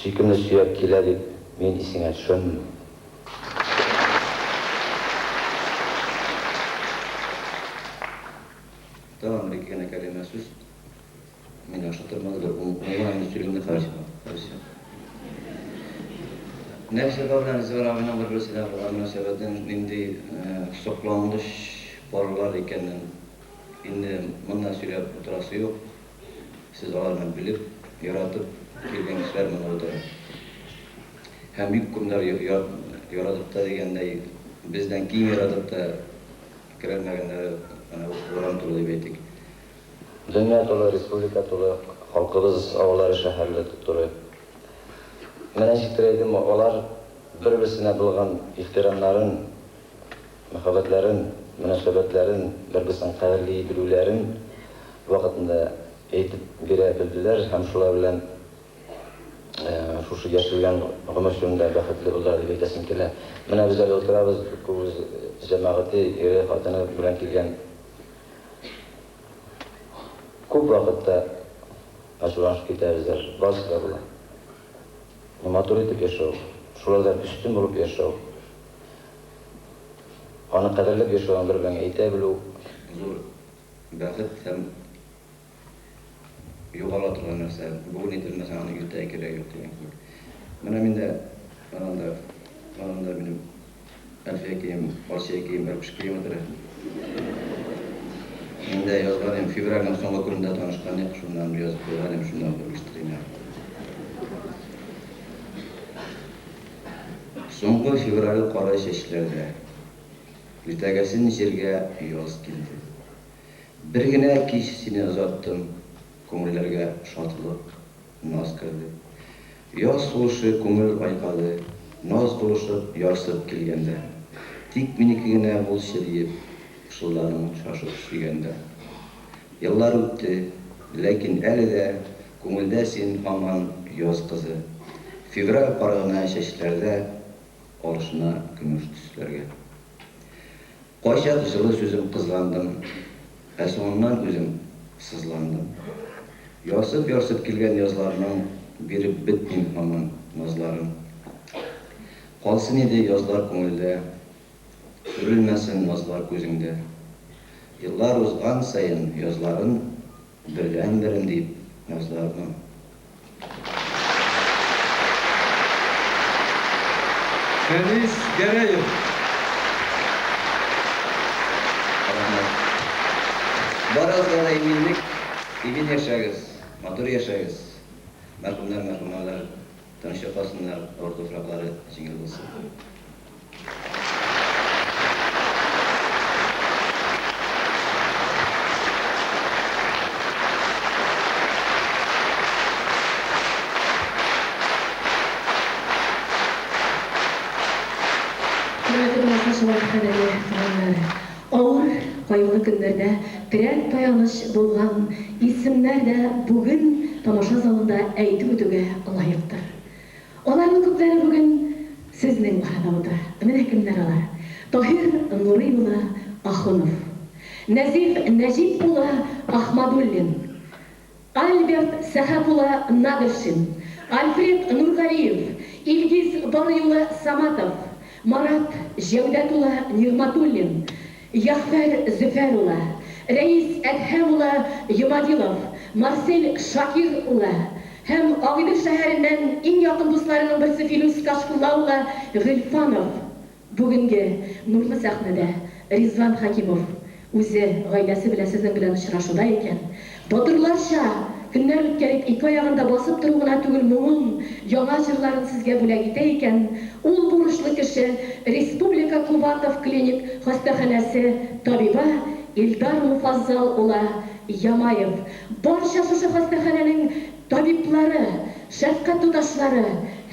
сөйкемле сөяк килә дип, мин исеңә төшәмме? Тагын бер-ике генә кәлимә сүз. Мин яхшы тормады, бер ун гына минут сөйлим дә хәзер. Хәзер. Нәфисә апа белән Зөфәр абыйның бер-берсенә булган мөнәсәбәтен нинди соклангыч парлар икәнен инде монда сөйләп утырасы юк. Сез аларны белеп, яратып килгән кешеләр монда утыра. Һәм бик күпләр яратып та дигәндәй, бездән киң яратып та керәлмәгәннәре менә урам тулы дип әйтик. Дөнья тулы, республика тулы, халкыбыз авыллары, шәһәрле тулы. Менә ничектер әйтим, алар бер-берсенә булган ихтирамнарын, мәхәббәтләрен, мөнәсәбәтләрен, бер-берсен кадерли белүләрен вакытында әйтеп бирә белделәр һәм шулар белән шушы яшелгән гомер чорында бәхетле булдылар дип әйтәсем килә. Менә без әле утырабыз, күбебез җәмәгате, ире, хатыны белән килгән. Күп вакытта ачуланышып китәбездер, барысы да була. Но матур итеп яшәү, шулардан өстен булып яшәү, аны кадерләп яшәүен бер-береңә әйтә белү. Зур бәхет һәм югала торган нәрсә. Бүген әйтелмәсә, аның иртәгә кирәге юк дигән кебек. Менә мин дә анда, анда минем Әлфиякәем, Алсиякәем, Әлпешкәем утыра. Мин дә язган идем, февральнең соңгы көнендә танышкан идек, шуннан язып куйган идем, шуннан укып ишеттерим әле. Соңгы февраль кара чәчләрдә. Иртәгәсен җиргә яз килде. Бер генә кич сине озаттым, Күңелләргә шатлык, наз керде. Яз сулышы күңел айкады, Наз тулышып, ярсып килгәндә. Тик минеке генә булчы диеп, Пышылдадың шашып сөйгәндә. Еллар үтте, ләкин әле дә Күңелдә син һаман яз кызы. Февраль кары гына чәчләрдә Алышына көмеш төсләргә. Кайчак җылы сүзем кызгандым, Ә соңыннан үзем сызландым. Ярсып-ярсып килгән язларның Биреп бетмим һаман назларын. Калсын иде язлар күңелдә, Сүрелмәсен назлар күзеңдә. Еллар узган саен язларын Бердәнберем дип назлармын. Фәнис Гәрәев. Рәхмәт. Барыгызга да иминлек, имин яшәгез, матур яшәгез. Мәрхүмнәр, мәрхүмәләр тыныч йокласыннар, авыр туфраклары җиңел булсын. Хөрмәтле тамашачылар, кадерле туганнар! Авыр, кайгылы көннәрдә терәк-таяныч булган исемнәр дә бүген тамаша залында әйтеп үтүгә лаектыр. Аларның күпләре бүген сезнең арада утыра. Менә кемнәр алар, Таһир Нурый улы Ахунов, Нәзиф Нәҗип улы Ахмадуллин, Альберт Сәхәп улы Надршин, Альфред Нургалиев, Илгиз Барый улы Саматов, Марат Җәүдәт улы Нигъматуллин, Ягъфәр Зөфәр улы, Рәис Әдһәм улы Йомадилов, Марсель Шакир улы һәм Агыйдел шәһәреннән иң якын дусларының берсе Филүс Кашфулла улы Гыйльфанов. Бүгенге нурлы сәхнәдә Ризван Хәкимов үзе, гаиләсе белән сезнең белән очрашуда икән, батырларча көннәр үткәреп ике аягында басып тору гына түгел, моңын, яңа җырларын сезгә бүләк итә икән, ул бурычлы кеше Республика Куватов клиник хастаханәсе табибы Илдар Муфаззал улы Ямаев. Барча шушы хастаханәнең табиблары, шәфкать туташлары,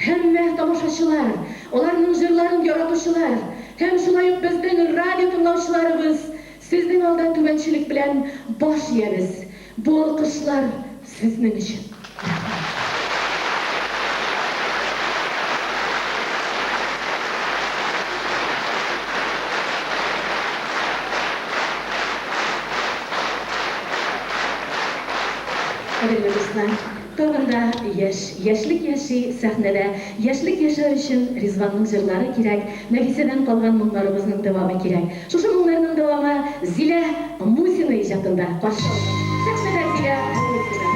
һәммә тамашачылар, аларның җырларын яратучылар һәм шулай ук безнең радио тыңлаучыларыбыз сезнең алда түбәнчелек белән баш иябез. Бу алкышлар сезнең өчен. Рәхмәт. Кадерле дуслар, тагын да яшь, яшьлек яши сәхнәдә. Яшьлек яшәр өчен Ризванның җырлары кирәк, Нәфисәдән калган моңнарыбызның дәвамы кирәк. Шушы моңнарның дәвамы Зилә Мусина иҗатында. Каршы алыгыз, сәхнәдә Зилә Мусина.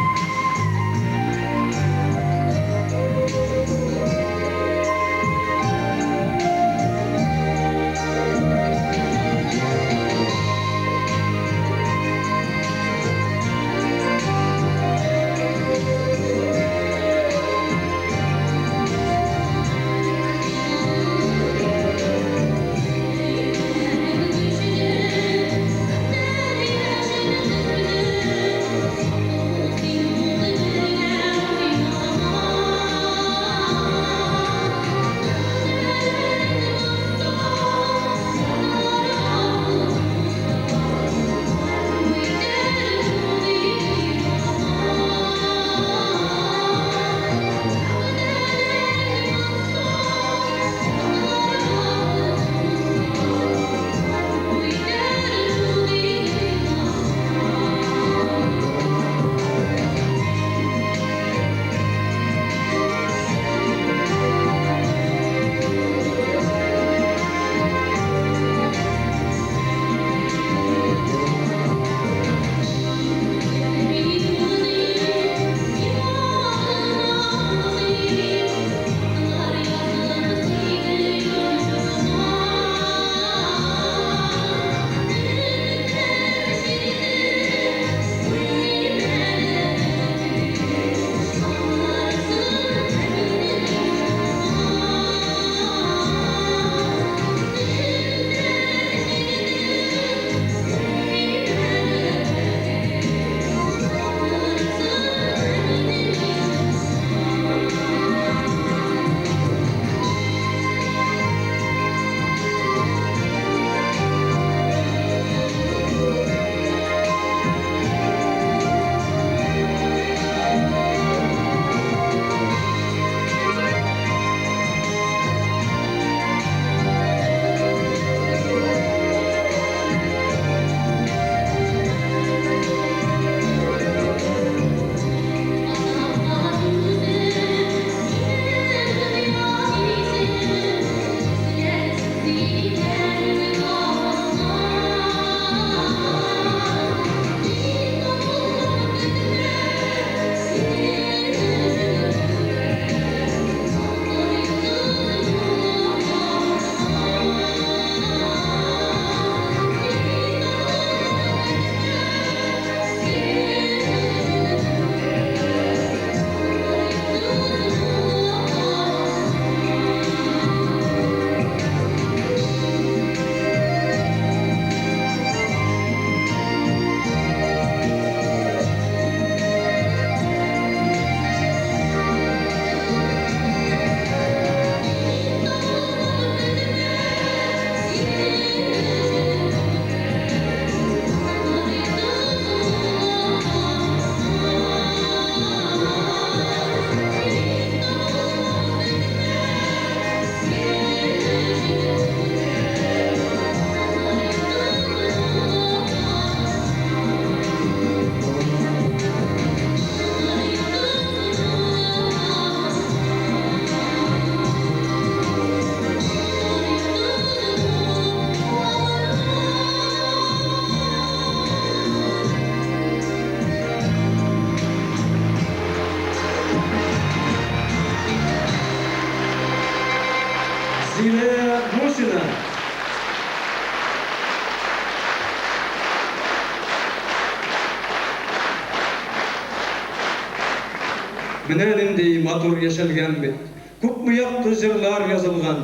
Менә нинди матур яшәлгән бит! Күпме якты җырлар язылган,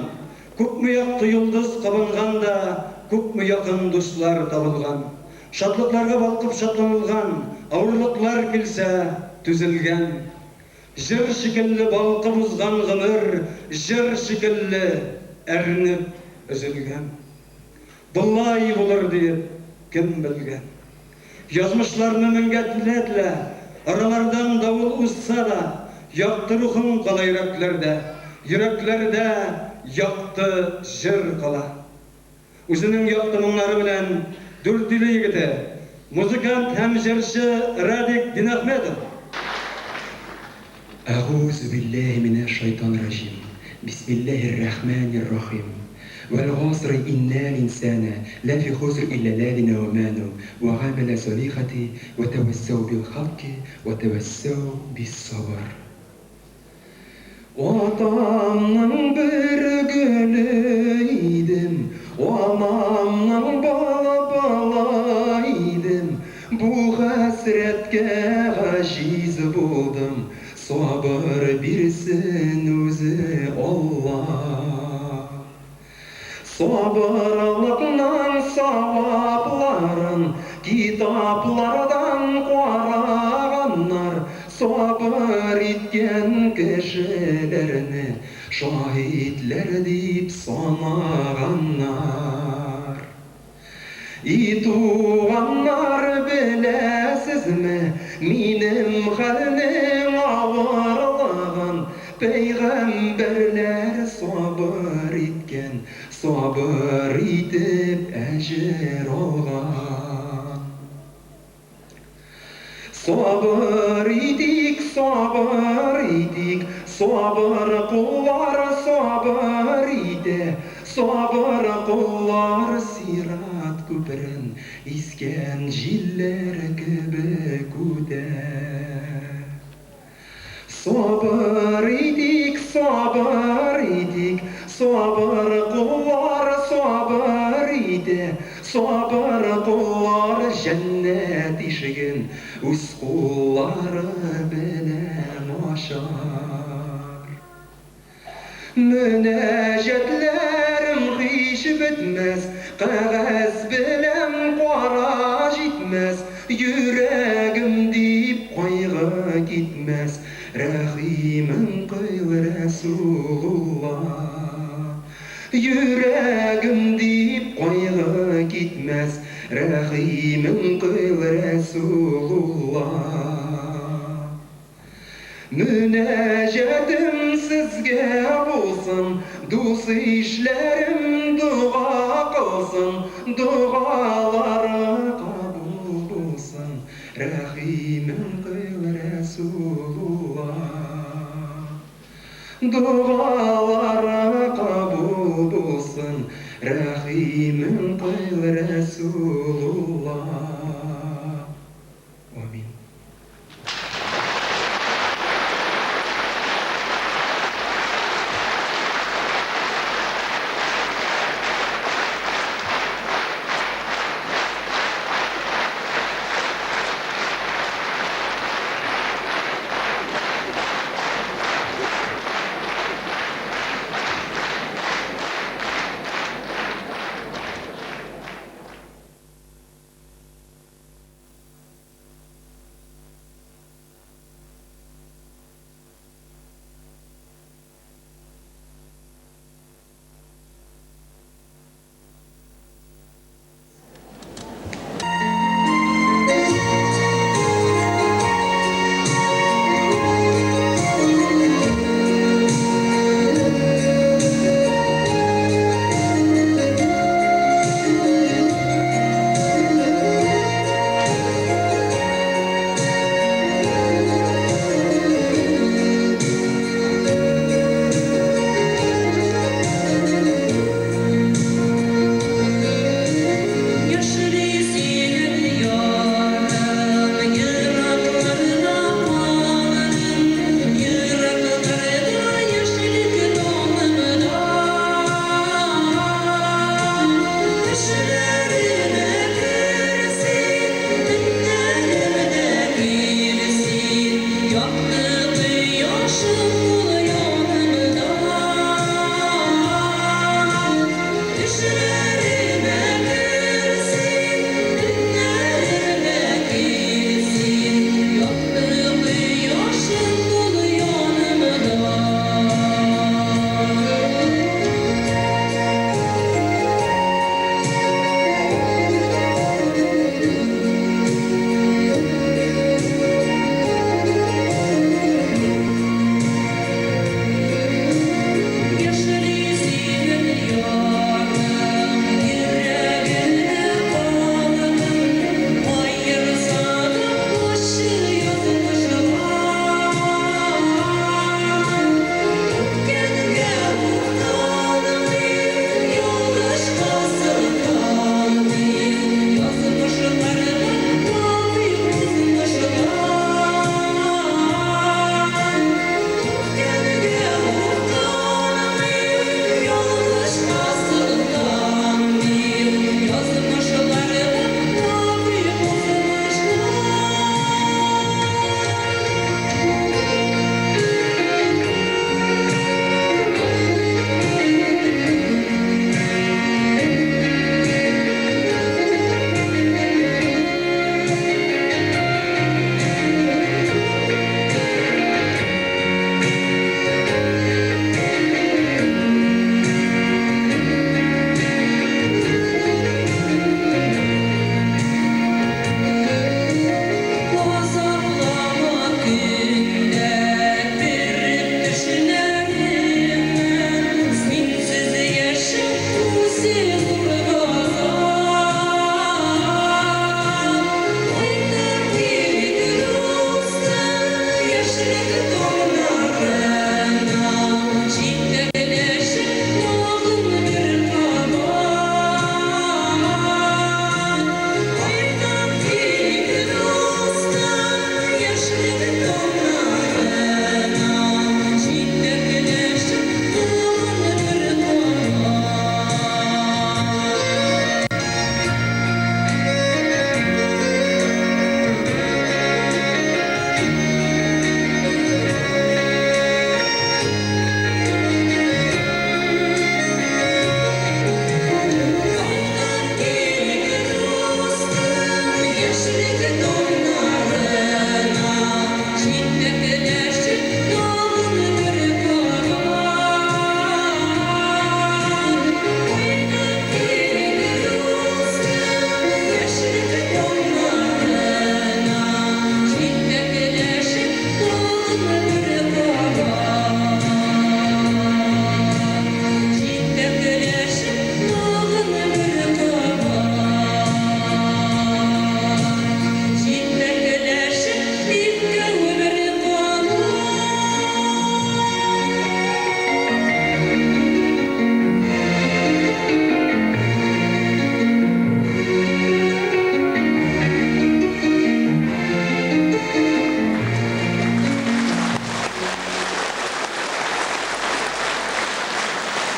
күпме якты йолдыз кабынган да, күпме якын дуслар табылган. Шатлыкларга балкып шатланылган, авырлыклар килсә, түзелгән. Җыр шикелле балкып узган гомер, җыр шикелле әрнеп өзелгән. Болай булыр диеп кем белгән? Язмышларны меңгә телә-телә, аралардан давыл узса да, якты рухың кала йөрәкләрдә, йөрәкләрдә якты җыр кала. Үзенең якты моңнары белән Дүртөйле егете, музыкант һәм җырчы Радик Динәхмәтов. Әгуузу билләһи минәш шайтанир раҗим. Бисмилләһир рахманир рахим. Вәл гасри иннәл инсанә ләфи хуср илля ләзинә амәнү вә гамилә салихати вә тәвәссәү бил хакки вә тәвәссәү бис сабыр. Атамның бер гөле идем, анамның былбылы идем, бу хәсрәткә гаҗиз булдым, сабыр бирсен үзе Алла. Сабырлыкның савапларын китаплардан караганнар, сабыр иткән кешеләрне шаһитләр дип санаганнар. И туганнар, беләсезме минем хәлнең авырлыгын? Пәйгамбәрләр сабыр иткән, сабыр итеп әҗер алган. Сабыр итик, сабыр итик, сабыр куллар сабыр итә, сабыр куллар сират күперен искән җилләр кебек үтә. Сабыр итик, сабыр итик, сабыр куллар сабыр итә, сабыр куллар җәннәт ишеген үз куллары белән ачар. Мөнәҗәтләрем һич бетмәс, кәгазь белән кара җитмәс, йөрәгем дип кайгы китмәс, рәхимең кыйл, Рәсулулла. Йөрәгем дип кайгы китмәс, рәхимең кыйл, Рәсулулла. Мөнәҗәтем сезгә булсын, дус-ишләрем дога кылсын, догалары кабул булсын, рәхимең кыйл, Рәсулулла. Догалары кабул булсын, рәхимең кыйл, Рәсулулла. Амин.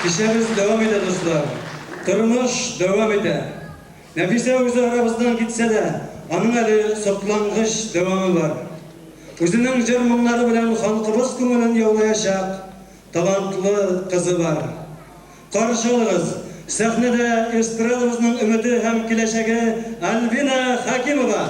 Кичәбез дәвам итә, дуслар. Тормыш дәвам итә. Нәфисә үзе арабыздан китсә дә, аның әле соклангыч дәвамы бар. Үзенең җыр-моңнары белән халкыбыз күңелен яулаячак талантлы кызы бар. Каршы алыгыз, сәхнәдә эстрадабызның өмете һәм киләчәге Альбина Хәкимова!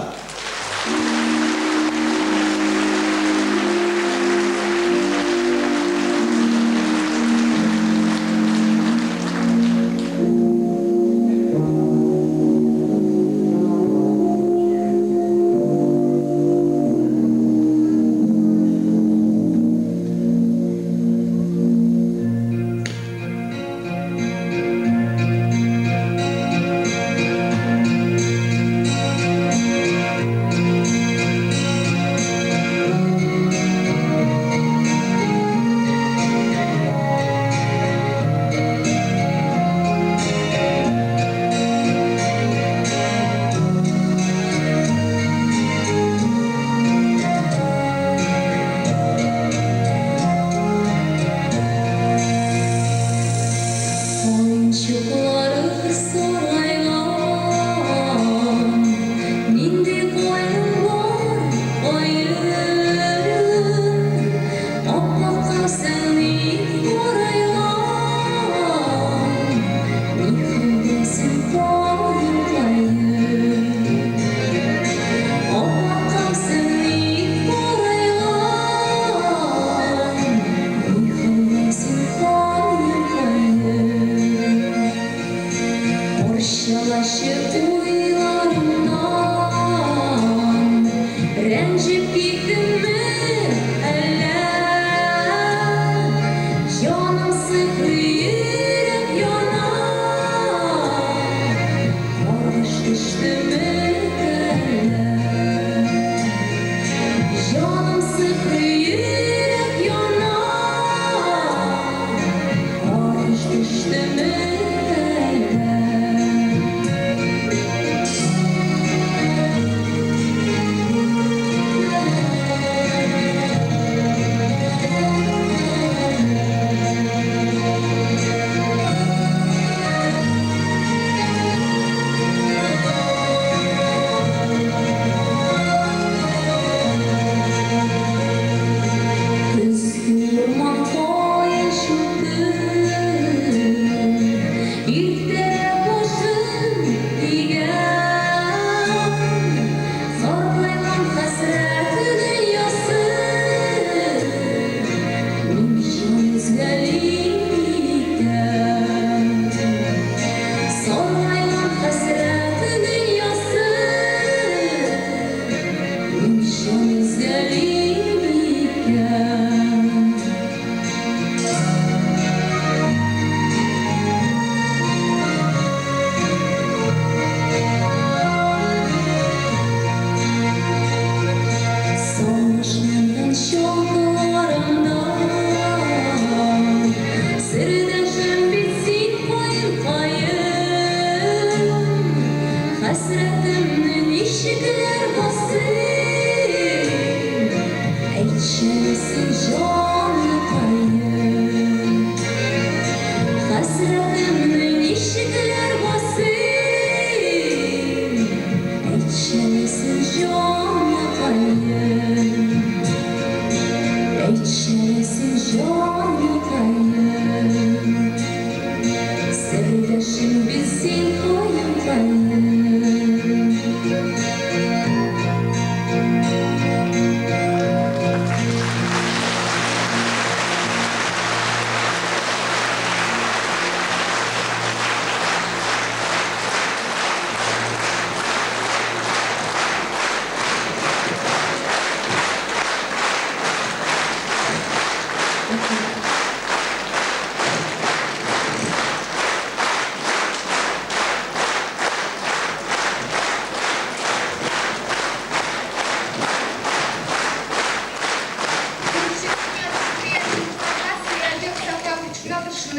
Чуклары саргайган, нинди каен бар, каен? Ап-акка син ник карайган, ни хәлдә син, каен, каен? Ап-акка син ник карайган, ни хәлдә син, каен, каен? Борчылачы уйларымнан, рәнҗеп киттемме әллә? Җаным сыкрый, йөрәк яна, каргыш төштеме әллә? Җаным сыкрый, йөрәк яна, каргыш төштеме әллә?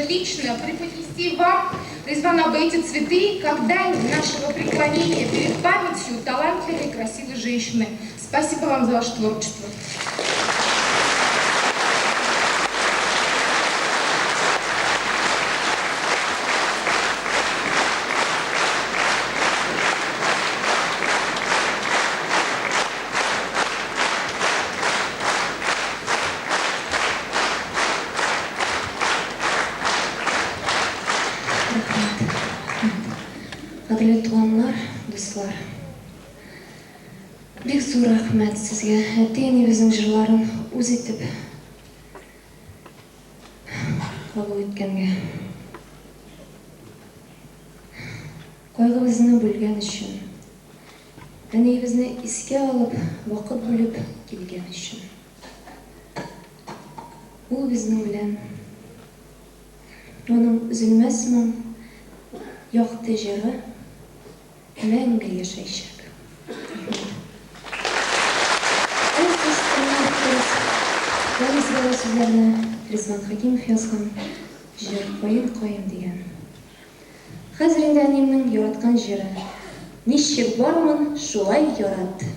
лично преподнести вам, Ризван абый, эти цветы, как дань нашего преклонения перед памятью талантливой и красивой женщины. Спасибо вам за ваше творчество. Кадерле туганнар, дуслар. Бик зур рәхмәт сезгә, әти-әниебезнең җырларын үз итеп кабул иткәнгә. Кайгыбызны бүлгән өчен. Әниебезне искә алып, вакыт бүлеп килгән өчен. Ул безнең белән. Аның өзелмәс моң, якты җыры мәңге яшәячәк. Рәхмәт. Әз тыңлап торып, Варис баба сүзләренә Ризван Хәкимов язган җыр Каен каен дигән. Хәзер инде әниемнең яраткан җыры. Ничек бармын, шулай ярат.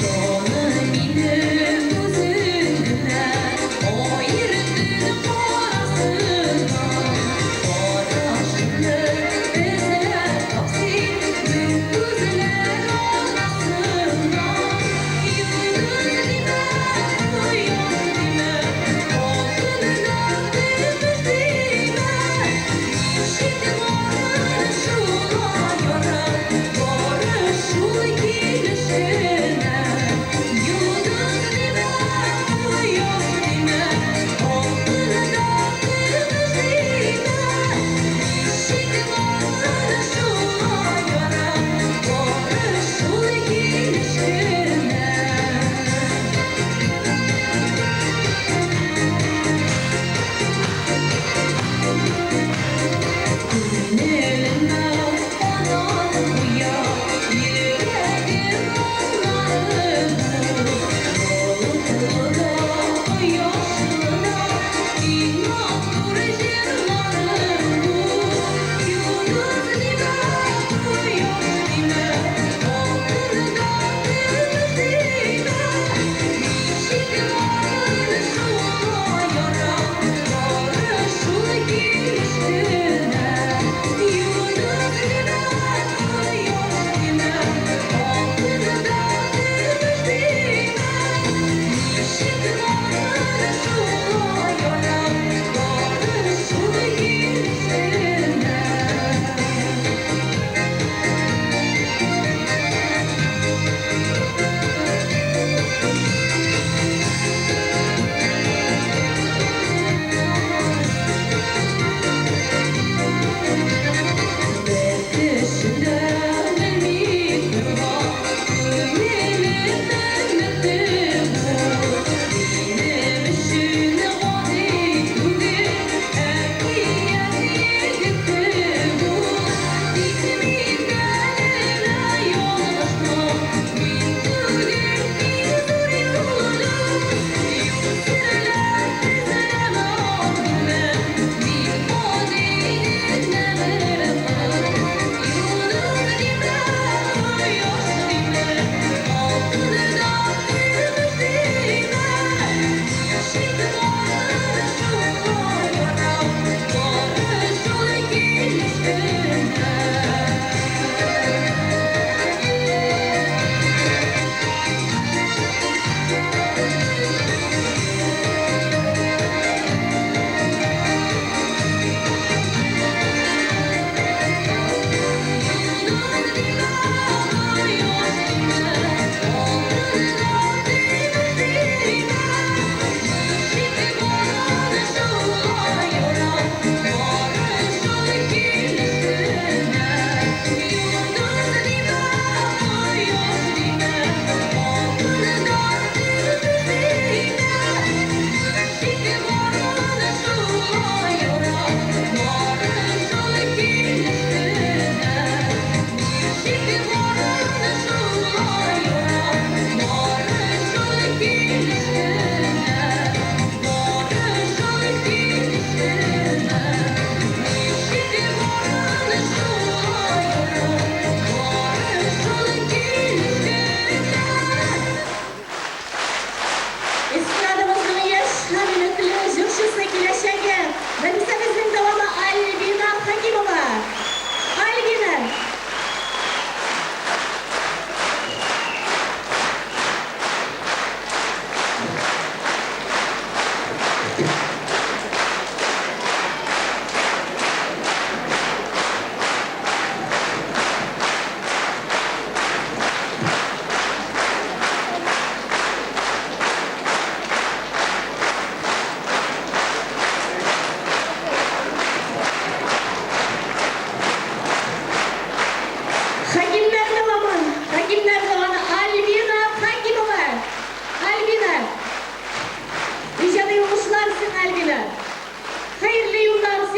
Тоны мин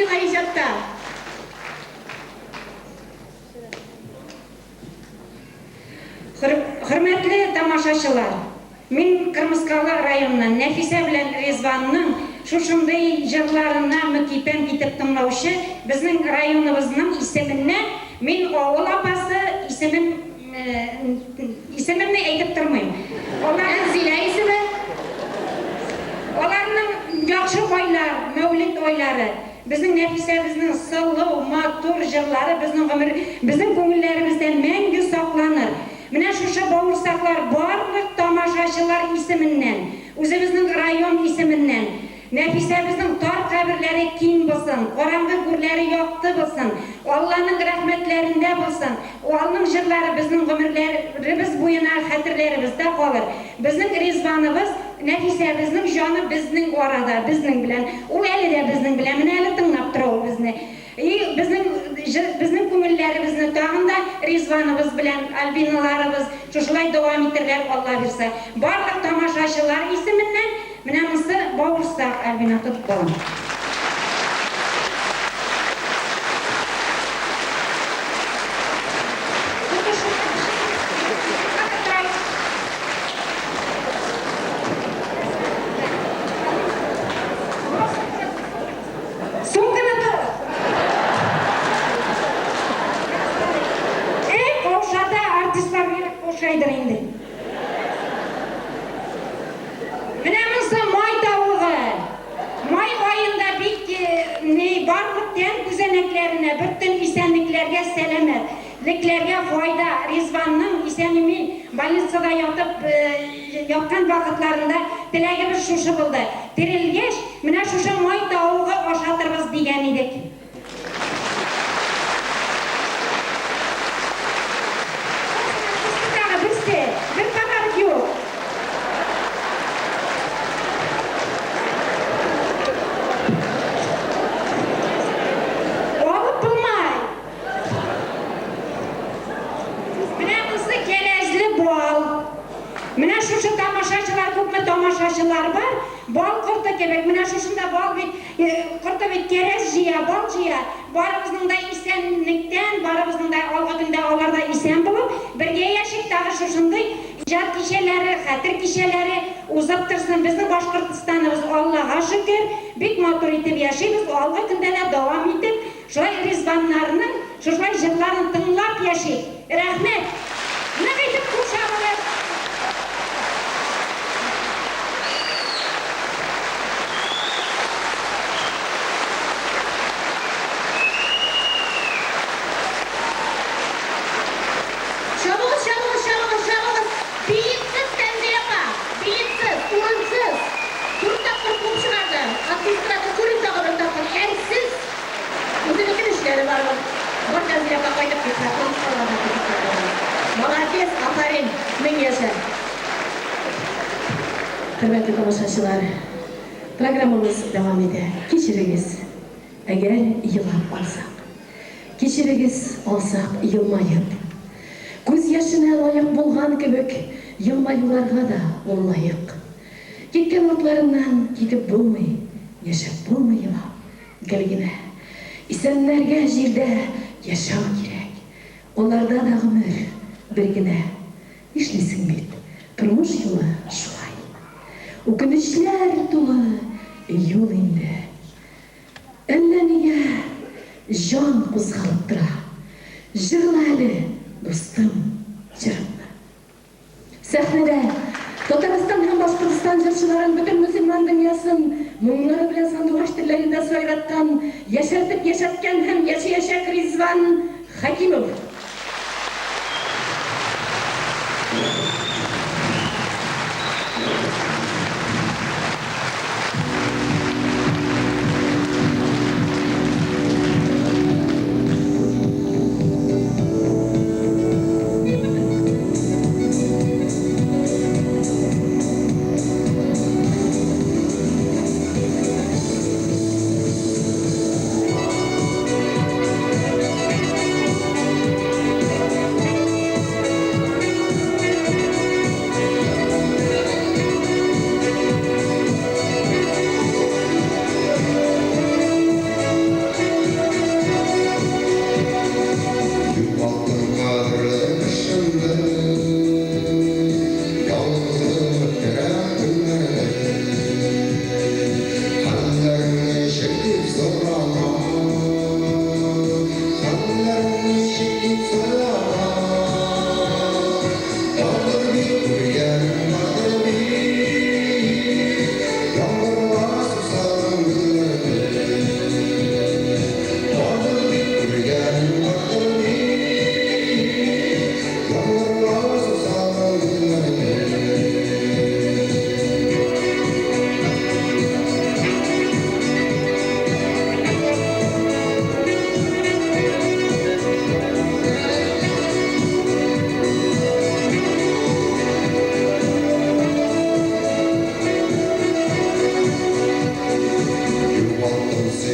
сиңа иҗатта! Хөрмәтле тамашачылар! Мин Кырмыскалы районыннан Нәфисә белән Ризванның шушындый җырларына мөкиббән китеп тыңлаучы безнең районыбызның исеменнән мин авыл апасы исемем исемемне әйтеп тормыйм. Алар Әнзилә исеме. Аларның яхшы айлар, Мәүлид айлары, безнең Нәфисәбезнең сылу, матур җырлары безнең гомер, безнең күңелләребездә мәңге сакланыр. Менә шушы бавырсаклар барлык тамашачылар исеменнән, үзебезнең район исеменнән, Нәфисәбезнең тар каберләре киң булсын, караңгы гүрләре якты булсын, Алланың рәхмәтләрендә булсын, алның җырлары безнең гомерләребез буена хәтерләребездә калыр. Безнең Ризваныбыз, Нәфисәбезнең җаны безнең арада, безнең белән. Ул әле дә безнең белән, менә әле тыңлап тора ул безне. И безнең безнең күңелләребезне тагын да Ризваныбыз белән Альбиналарыбыз шушылай дәвам итерләр, Алла бирса. Барлык тамашачылар исеменнән менә монысы бавырсак, Альбина, тот, балам. Сумканы тот! Эй, каушата, артистлар бигрәк каушайдыр инде. Менә монысы май тавыгы. Май аенда бик ни барлык тән күзәнәкләренә, бөтен исәнлекләргә, сәламәтлекләргә файда. Ризванның исән-имин больницада ятып яткан вакытларында теләгебез шушы булды. Терелгәч, менә шушы май тавыгы ашатырбыз дигән идек. Тагы берсе, бер подарок юк. Алып булмай. Менә монысы кәрәзле бал. Менә шушы тамашачылар, күпме тамашачылар бар, бал корты кебек. Менә шушында бал бит, корты бит кәрәз җыя, бал җыя. Барыбызның да исәнлектән, барыбызның да алгы көндә алар да исән булып, бергә яшик, тагы шушындый иҗат кичәләре, хәтер кичәләре узып торсын. Безнең Башкортстаныбыз, Аллага шөкер, бик матур итеп яшибез, алгы көндә дә дәвам итеп, шулай Ризваннарның шушылай җырларын тыңлап яшик. Рәхмәт! Нык итеп кул чабыгыз! Чабыгыз, чабыгыз, чабыгыз, чабыгыз! Билетсыз, Тәнзилә апа! Билетсыз, урынсыз! Дүрт тапкыр куып чыгарды. Администратор күрен тагы бер тапкыр. Әрсез! Үзенекен эшләре барыбер. Бар, Тәнзилә апа, кайтып кит, Кырмыскаларга китеп китә. Молодец, афәрин, мең яшә! Хөрмәтле тамашачылар, программабыз дәвам итә. Кичерегез, әгәр елап алсак. Кичерегез, алсак елмаеп. Күз яшенә лаек булган кебек, елмаюларга да ул лаек. Киткән утларыннан китеп булмый, яшәп булмый елап. Гел генә. Исәннәргә җирдә яшәү кирәк. Аларда да гомер бер генә. Нишлисең бит, тормыш юлы шулай. Үкенечләр тулы юл инде. Әллә нигә җан кузгалып тора. Җырла әле, дустым, җырыңны. Сәхнәдә Татарстан һәм Башкортстан җырчыларын, бөтен мөселман дөньясын моңнары белән сандугач телләрендә сайраткан, яшәртеп яшәткән һәм яшәячәк Ризван Хәкимов.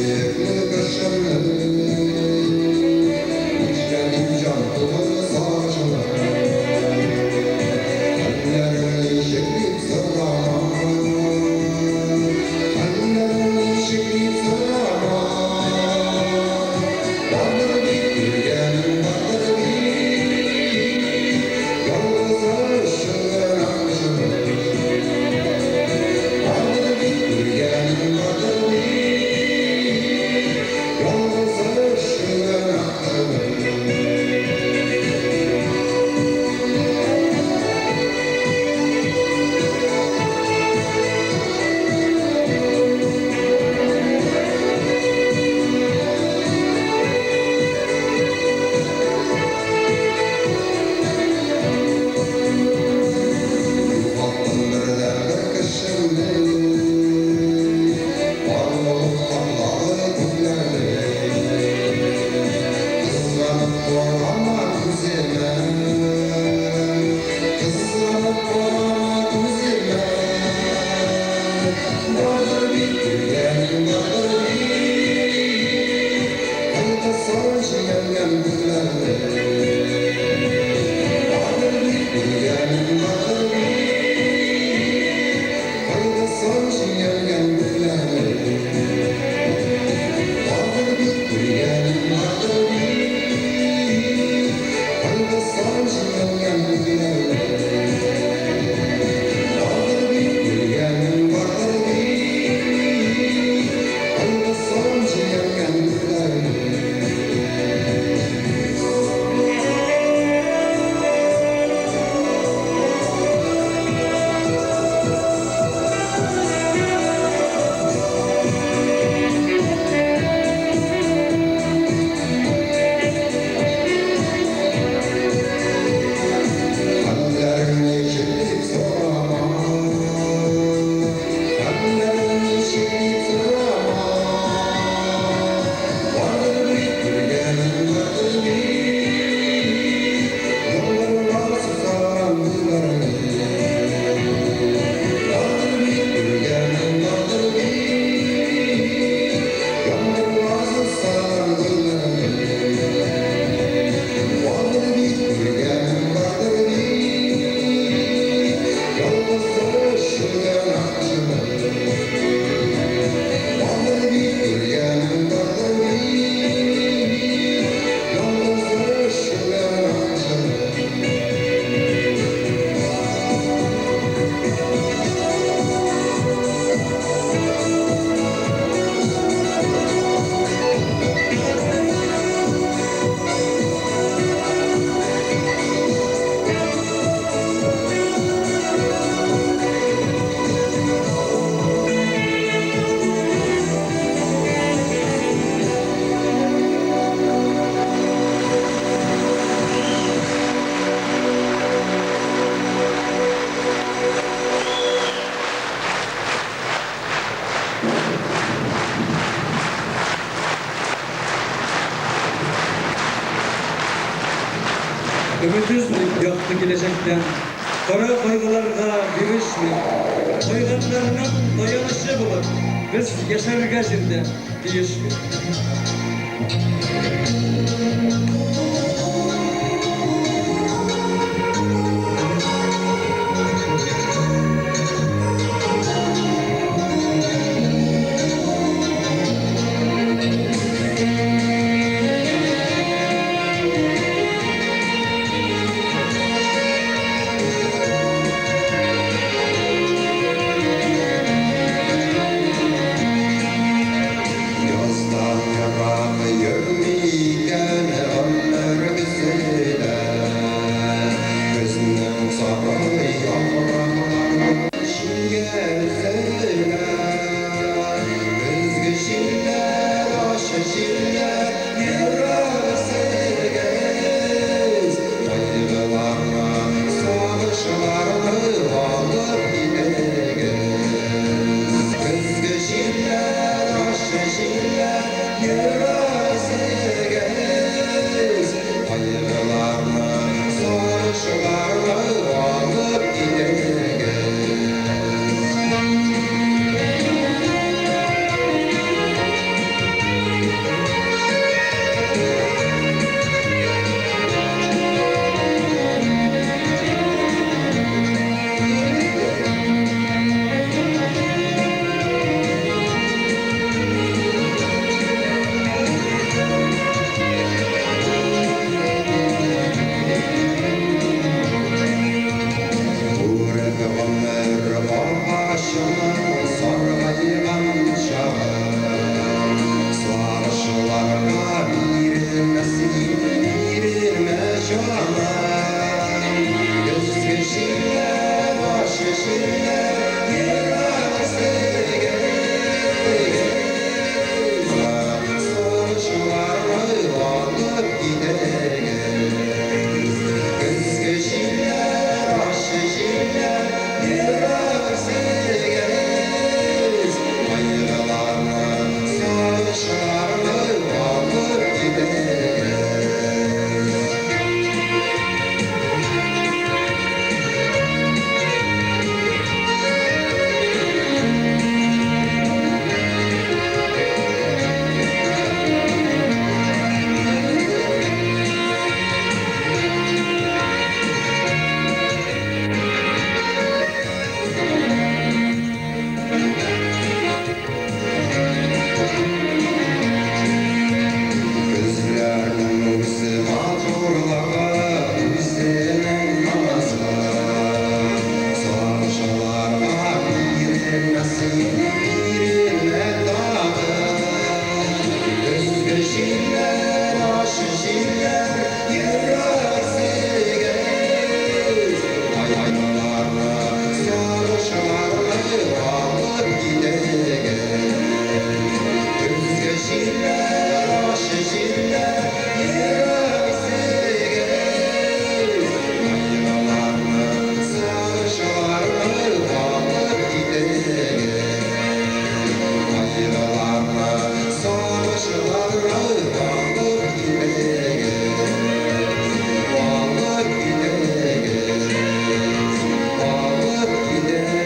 Сөекле кешемне. Нишләтим җан тулы сагышны? Хәлләрең ничек дип сорама. Хәлләрең ничек дип сорама. Бардыр бит күргәнең, бардыр бит. Ялгыз өчен акчаны. Бардыр бит күргәнең, бардыр бит. Ялгыз өчен акчаны. Югалттым бердәнбер кешемне, Бар булып каплады күкләрне. Кызганып карама күземә, Кызганып карама күземә. Бардыр бит күргәнең, бардыр бит. Кайгысын җиңелгән күкләрне. Бардыр бит күргәнең, бардыр бит. Кайгысын җиңелгән күкләрне. Бардыр бит күргәнең, бардыр бит. Кайгысын җиңелгән күкләрне. Бардыр бит күргәнең, бардыр бит. Кайгысын җиңелгән күкләрне. Хәлләрең ничек дип сорама. Хәлләрең ничек дип сорама. Бардыр бит күргәнең, бардыр бит. Яңгырлар сусаган гөлләрне. Бардыр бит күргәнең, бардыр бит. Яңгырлар сусаган гөлләрне. Бардыр бит күргәнең, бардыр бит. Ялгыз өшегән акчаны. Бардыр бит күргәнең, бардыр бит. Ялгыз өшегән акчаны. Өмет өзмик якты киләчәктән, Кара кайгыларга бирешмик. Кайганнарның таянычы булып, Без яшәргә җирдә тиеш бит. Яздан ерак йөрми икән. Бирелмә тагын. Көзге җилләр, ачы җилләр, йөрәк өзегез. Кайгыларны, сагышларны алып китегез. Көзге җилләр, ачы җилләр, йөрәк өзегез. Кайгыларны, сагышларны алып китегез. Кайгыларны, сагышларны алып китегез. Алып китегез. Алып китегез.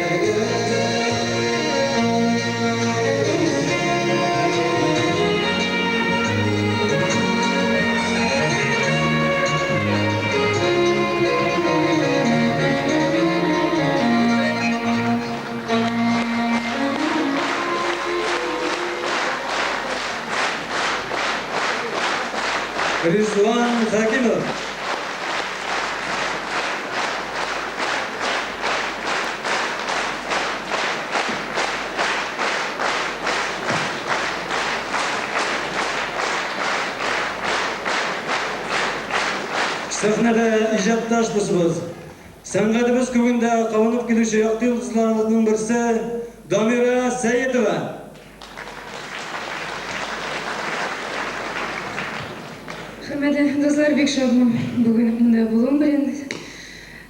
Ризван Хакимов. Сәхнәдә иҗатташ дусыбыз, сәнгатебез күгендә кабынып килүче якты йолдызларыбызның берсе Дамира Сәетова. Хөрмәтле дуслар, бик шатмын бүген монда булуым белән,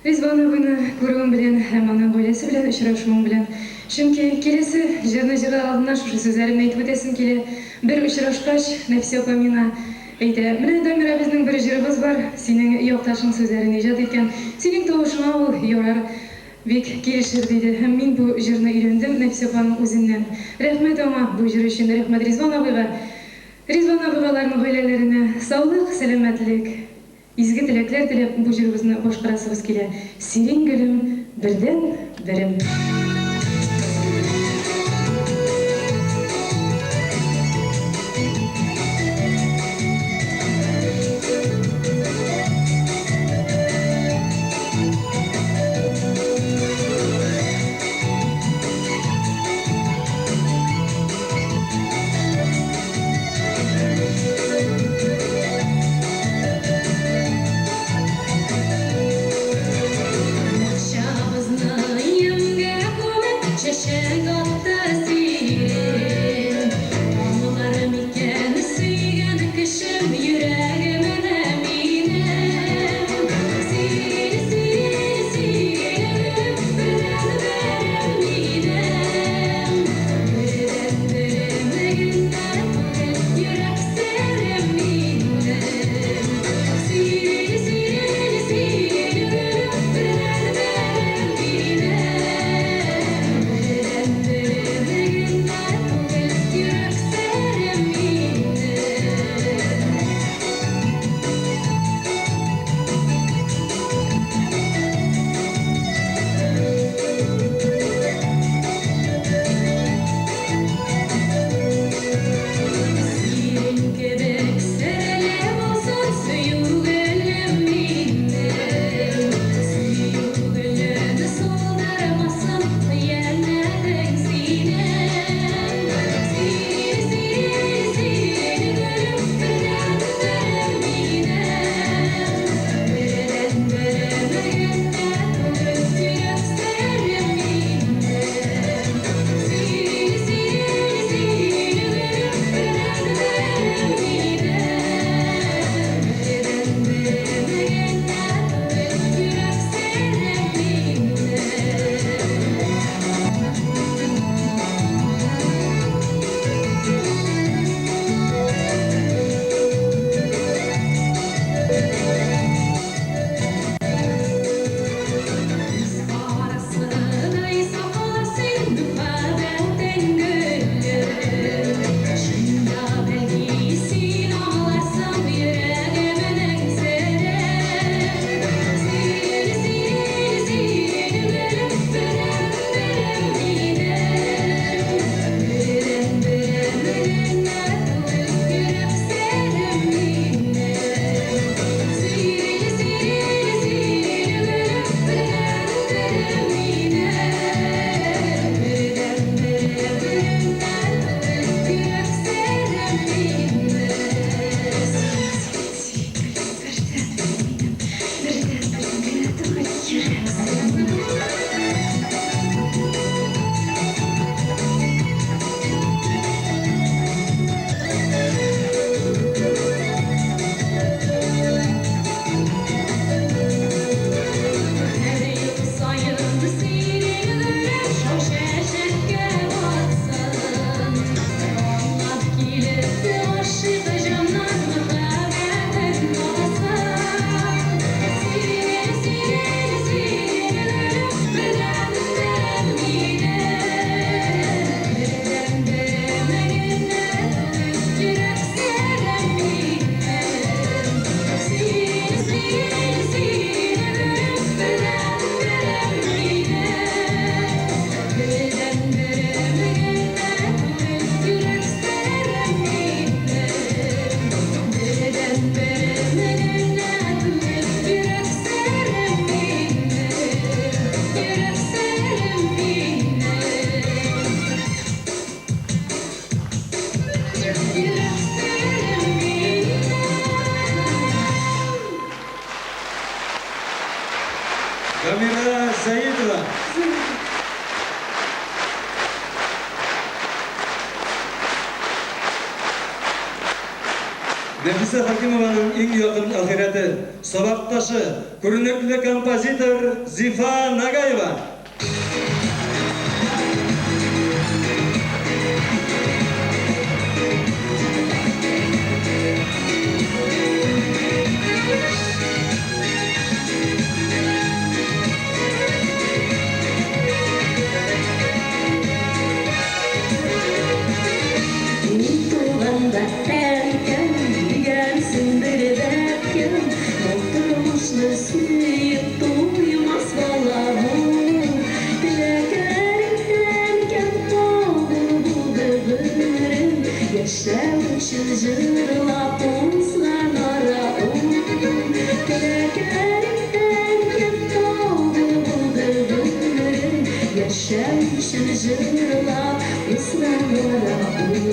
Ризван абыйны күрүем белән һәм аның гаиләсе белән очрашуым белән. Чөнки киләсе җырны җырлар алдыннан шушы сүзләремне әйтеп үтәсем килә. Бер очрашкач, Нәфисә апа миңа әйтә, Менә, Дамира, безнең бер җырыбыз бар, синең якташың сүзләрен иҗат иткән, синең тавышыңа ул ярар, бик килешер, диде. Һәм мин бу җырны өйрәндем Нәфисә апаның үзеннән. Рәхмәт аңа бу җыр өчен, рәхмәт Ризван абыйга. Ризван абыйгаларның гаиләләренә саулык, сәламәтлек, изге теләкләр теләп бу җырыбызны башкарасыбыз килә. Сирень гөлем, бердән берем. Бакчабызны ямьгә Нәфисә Хәкимованың иң якын ахирәте, сабакташы, күренекле композитор Зифа Нагаева. Мин туганда әнкәм дигәнсең бер бәбкәм, Бу тормышны сөеп туймас бала бул. Теләкләрең, әнкәм, кабул булды гомерем, Яшәү өчен җырлап узган ара ул. Теләкләрең, әнкәм, кабул булды гомерем, Яшәү өчен җырлап узган ара ул.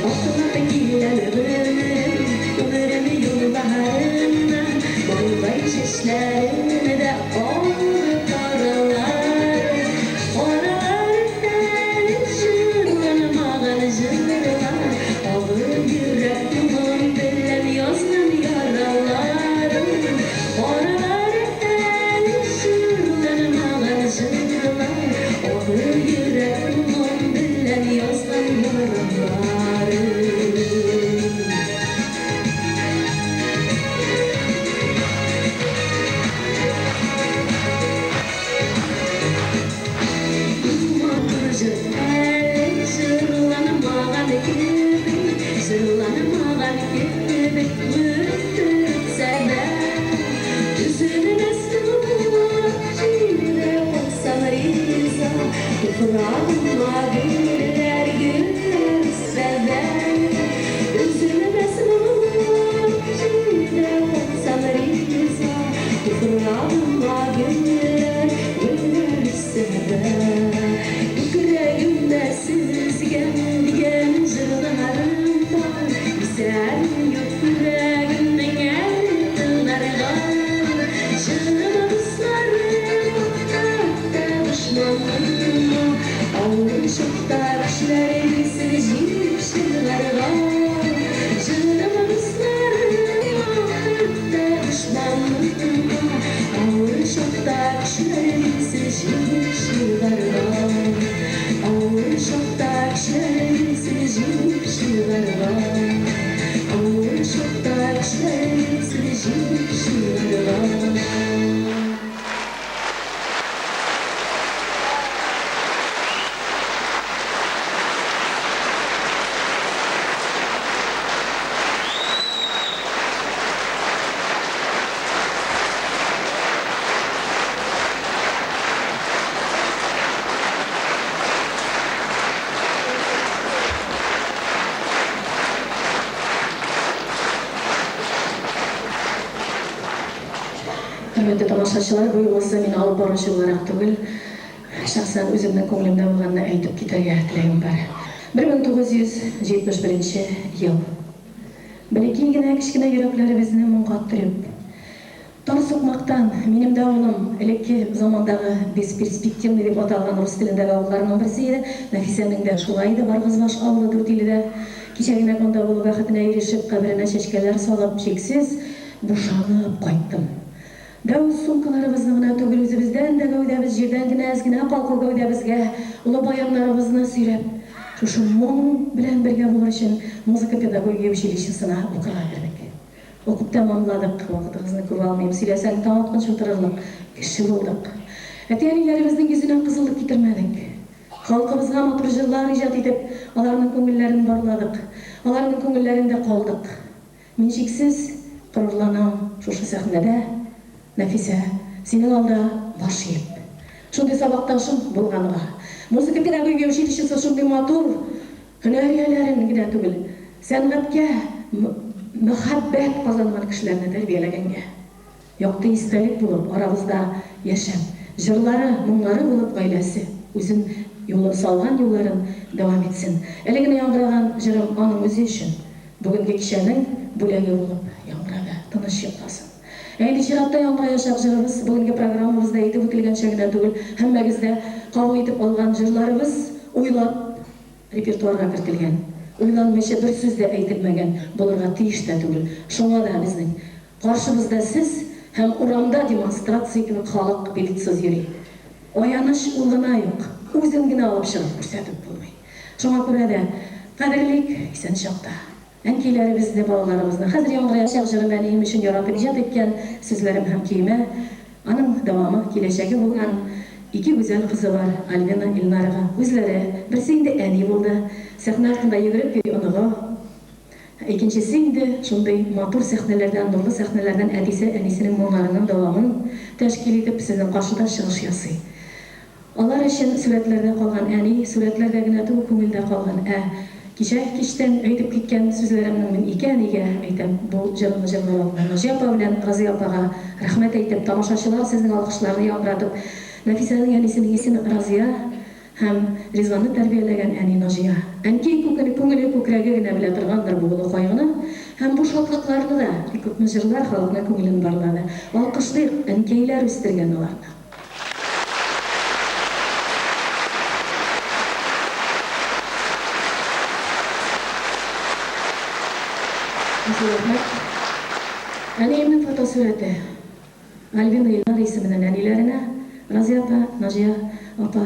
Атлап киләм гомерем, гомерем юлларыннан, Маңгай чәчләремдә алды каралар. Каралар әле җырланмаган җырлар, Авыр йөрәк моң белән язган яраларым. Каралар әле җырланмаган җырлар, Авыр йөрәк моң белән язган яраларым. Иң матур җыр әле җырланмаган кебек, Җырланмаган кебек гомер үтсә дә. Өзелмәс булып җирдә калсам риза, Туфрагыма гөлләр, гөлләр үссә дә. Өзелмәс булып җирдә калсам риза, Туфрагыма гөлләр, гөлләр үссә дә. Күкрәгемдә сезгә дигән җырларым бар, Исәбем юк күкрәгемнең әле тыңларга. Җырыма дусларым, хәтта дошманыма, Авыр чакта көчләр бирсен җиңеп чыгарга. Җырыма дусларым, хәтта дошманыма, Авыр чакта көчләр бирсен җиңеп чыгарга. Авыр чакта көчләр бирсен җиңеп чыгарга. Авыр чакта көчләр бирсен җиңеп чыгарга. Хөрмәтле тамашачылар, бу юлысы мин алып баручы буларак түгел, шәхсән үземнең күңелемдә булганны әйтеп китәргә теләгем бар. 1971 ел. Бәләкәй генә кечкенә йөрәкләребезне моңга төреп, тар сукмактан, минем дә авылым элекке замандагы бесперспективный дип аталган рус телендәге авылларның берсе иде. Нәфисәнең дә шулай иде, Баргызбаш авылы Дүртиледә. Кичә генә анда булу бәхетенә ирешеп, каберенә чәчкәләр салып, чиксез бушанып кайттым. Дәү сумкаларыбызны гына түгел, үзебездән дә гәүдәбез җирдән генә әз генә калку гәүдәбезгә олы баяннарыбызны сөйрәп, шушы моң белән бергә булыр өчен музыка педагогия училищесына укырга кердек. Укып тәмамладык, вакытыгызны күп алмыйм, сөйләсәң таң атканчы утырырлык кеше булдык. Әти-әниләребезнең йөзенә кызыллык китермәдек. Халкыбызга матур җырлар иҗат итеп, аларның күңелләрен барладык, аларның күңелләрендә калдык. Мин чиксез горурланам шушы сәхнәдә, Нәфисә, синең алда баш иеп. Шундый сабакташым булганга. Музыка педагогия училищесы шундый матур һөнәр ияләрен генә түгел, сәнгатькә мәхәббәт казанган кешеләрне тәрбияләгәнгә. Якты истәлек булып арабызда яшәп, җырлары, моңнары булып гаиләсе үзен юлы салган юлларын дәвам итсен. Әле генә яңгыраган җырым аның үзе өчен, бүгенге кичәнең бүләге булып яңгырады. Тыныч йокласын. Ә инде чиратта яңгыраячак җырыбыз бүгенге программабызда әйтеп үтелгәнчә генә түгел, һәммәгез дә кабул итеп алган җырларыбыз уйлап репертуарга кертелгән. Уйланмыйча бер сүз дә әйтелмәгән, булырга тиеш тә түгел. Шуңа да безнең каршыбызда сез һәм урамда демонстрация кебек халык билетсыз йөри. Аяныч ул гына юк, үзен генә алып чыгып күрсәтеп булмый. Шуңа күрә дә кадерлик исән чакта әнкәйләребезне, балаларыбызны. Хәзер яңгыраячак җырым әнием өчен яратып иҗат иткән сүзләрем һәм көемә, аның дәвамы, киләчәге булган ике гүзәл кызы бар, Альбина, Илнарага. Үзләре, берсе инде әни булды, сәхнә артында йөгереп йөри оныгы. Икенчесе инде шундый матур сәхнәләрдән, нурлы сәхнәләрдән әтисе, әнисенең моңнарының дәвамын тәшкил итеп, сезнең каршыда чыгыш ясый. Алар өчен сурәтләрдә калган әни, сурәтләрдә генә түгел, күңелдә калган. Ә кичә кичтән әйтеп киткән сүзләремнең мин ике әнигә әйтәм, бу җырымны җырлар алдыннан Наҗия апа белән Разыя апага рәхмәт әйтеп, тамашачылар сезнең алкышларны яңгыратып, Нәфисәнең әнисенең исеме Разыя һәм Ризванны тәрбияләгән әни Наҗия. Әнкәй күкене күңеле, күкрәге генә белә торгандыр бу олы кайгыны һәм бу шатлыкларны да, бик күпме җырлар халыкның күңелен барлады. Алкышлыйк, әнкәйләр үстергән аларны. Зур рәхмәт. Әниемнең фотосурәте. Альбина Илнар исеменнән әниләренә, Разия апа, Наҗия апа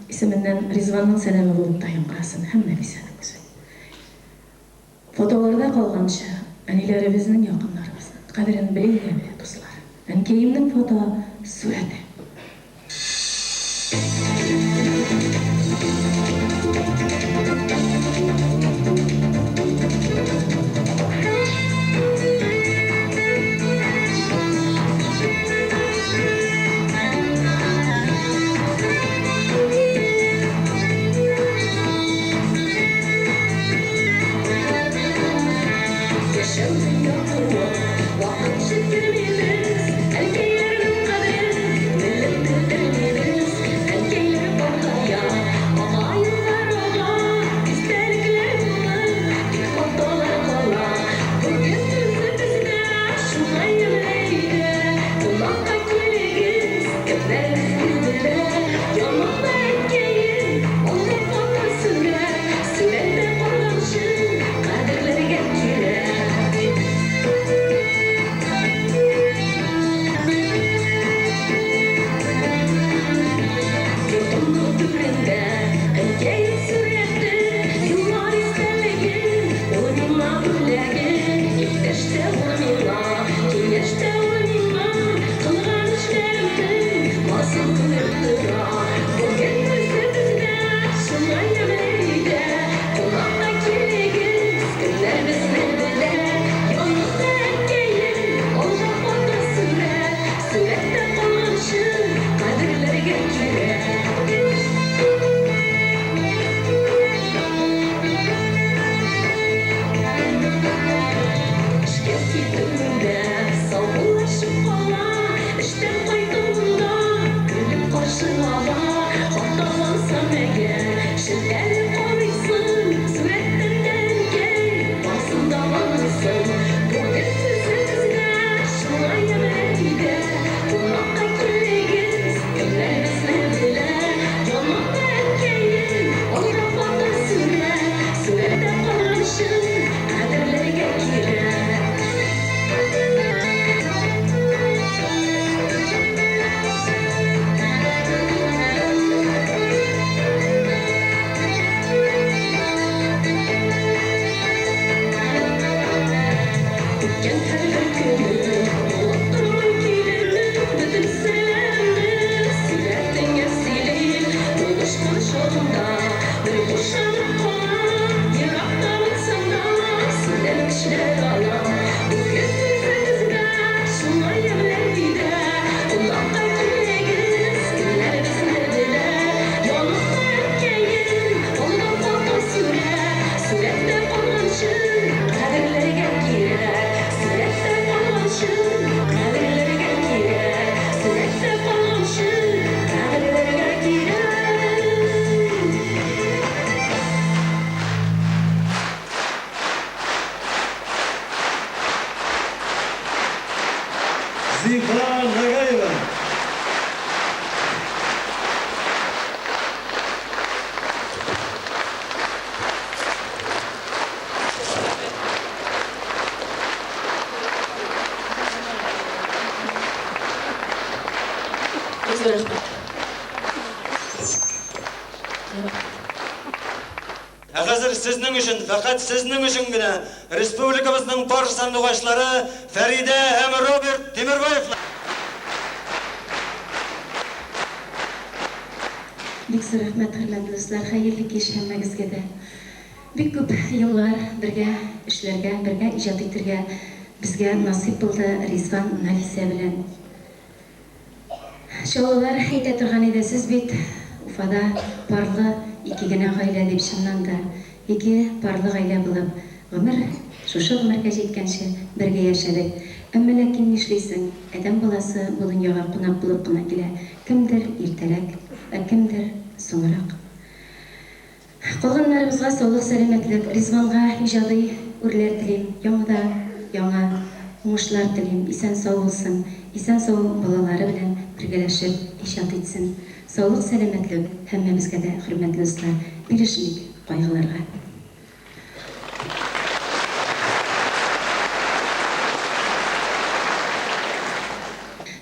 исеменнән Ризванның сәламе булып та яңгырасын һәм Нәфисәнең үзе. Фотоларда калганчы, әниләребезнең, якыннарыбызның кадерен белик әле, дуслар. Әнкәемнең фотосурәте. Яшәүнең якынлык, вакыт җиткермибез, Әнкәйләрнең кадерен белеп бетермибез. Әнкәйләр картая, ага еллар ага, Истәлекләр булып, тик фотолар кала. Бүген үзебездә шулай ямьле өйдә, Кунакка килегез, кемнәр безне белә. Янымда әнкәем, алда фотосурәт, Сурәттә калганчы кадерләргә кирәк. Йортымның түрендә әнкәем сурәте, Еллар истәлеге, ул миңа бүләге. Иптәш тә ул миңа, киңәш тә ул миңа, Кылган эшләремнең барсын күреп тора. Бүген үзебездә шулай ямьле өйдә, Кунакка килегез, кемнәр безне белә. Янымда әнкәем, алда фотосурәт, Сурәттә калганчы кадерләргә кирәк. Эшкә китүемдә саубуллашып кала, Эштән кайтуымда көлеп каршы ала. Хаталансам әгәр, шелтәле карыйсың, Сурәттән дә әнкәй барсын да таныйсың. Бүген үзебездә шулай ямьле өйдә, Кунакка килегез, кемнәр безне белә. Янымда әнкәем, алда фотосурәт, Сурәттә калганчы кадерләргә кирәк. Үткән һәрбер көнем, моңлап тормый көйләнеп, Бөтен серләремне сурәтеңә сөйлим. Булышкан чагымда бер бушанып калам, Еракта булсаң да синнән көчләр алам. Бүген үзебездә шулай ямьле өйдә, Кунакка килегез, кемнәр безне белә. Янымда әнкәем, алда фотосурәт, Сурәттә калганчы кадерләргә кирәк. Сурәттә калганчы Зифа Нагаева. Бик зур рәхмәт. Ә хәзер сезнең өчен, фәкать сезнең өчен генә республикабызның пар сандугачлары Фәридә һәм Роберт Тимербаевлар. Бик зур рәхмәт, хөрмәтле дуслар, хәерле кич һәммәгезгә дә. Бик күп еллар бергә эшләргә, бергә иҗат итергә безгә насыйп булды Ризван, Нафисә белән. Чаллылар әйтә торган иде, сез бит Уфада парлы ике генә гаилә дип, чыннан да, ике парлы гаилә булып, гомер, шушы гомергә җиткәнче бергә яшәдек. Әмма ләкин нишлисең, адәм баласы бу дөньяга кунак булып кына килә, кемдер иртәрәк, ә кемдер соңрак. Калганнарыбызга саулык-сәламәтлек, Ризванга иҗади үрләр телим, яңа да яңа уңышлар телим, исән-сау булсын, исән-сау балалары белән бергәләшеп иҗат итсен. Саулык-сәламәтлек һәммәбезгә дә, хөрмәтле дуслар, бирешмик кайгыларга.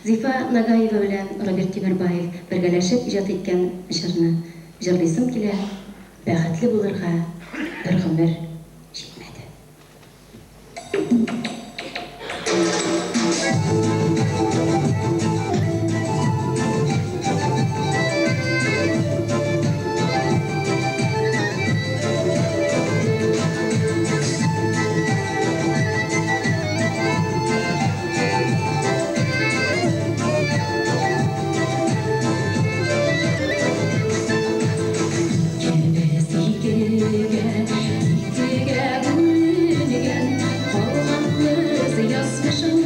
Зифа Нагаева белән Роберт Тимербаев бергәләшеп иҗат иткән җырны җырлыйсым килә, Бәхетле булырга бер гомер җитмәде. Икебез икегә, икегә бүленгән, калганбыз язмышын.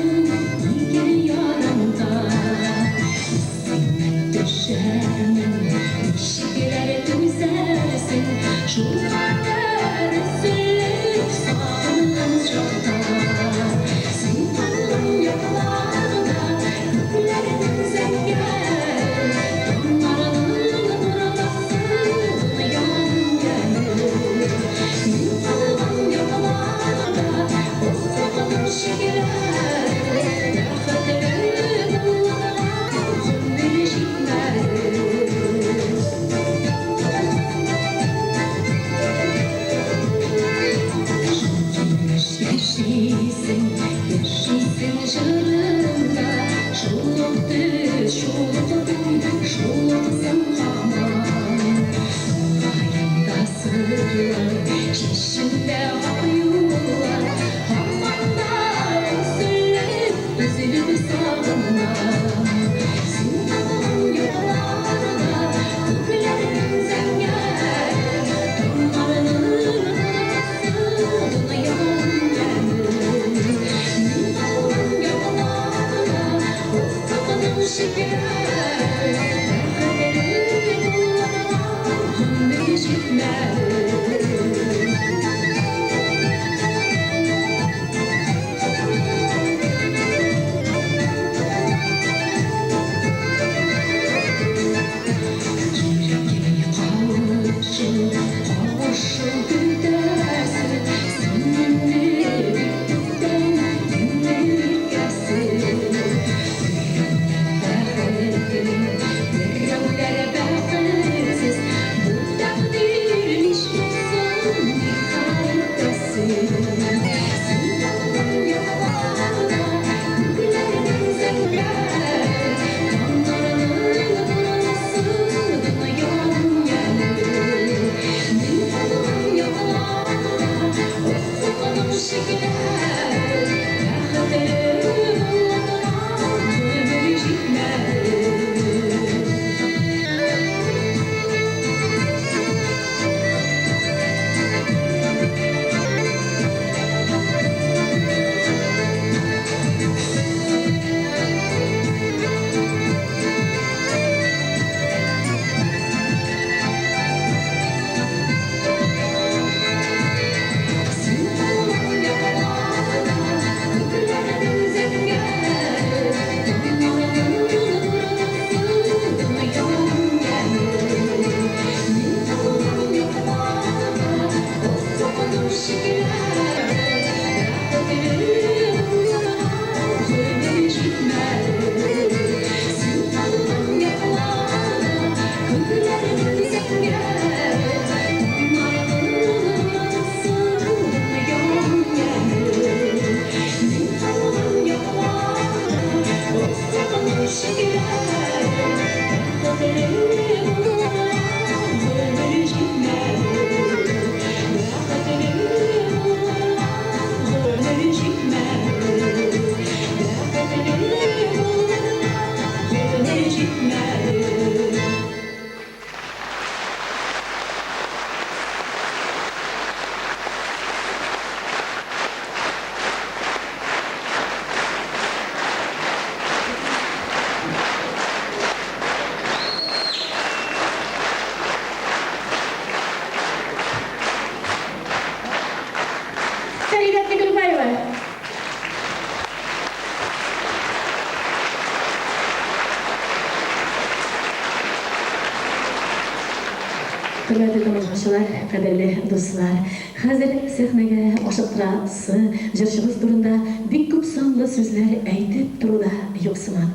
Хөрмәтле тамашачылар, кадерле дуслар! Хәзер сәхнәгә ашыктырасы җырчыбыз турында бик күп санлы сүзләр әйтеп тору да юк сыман.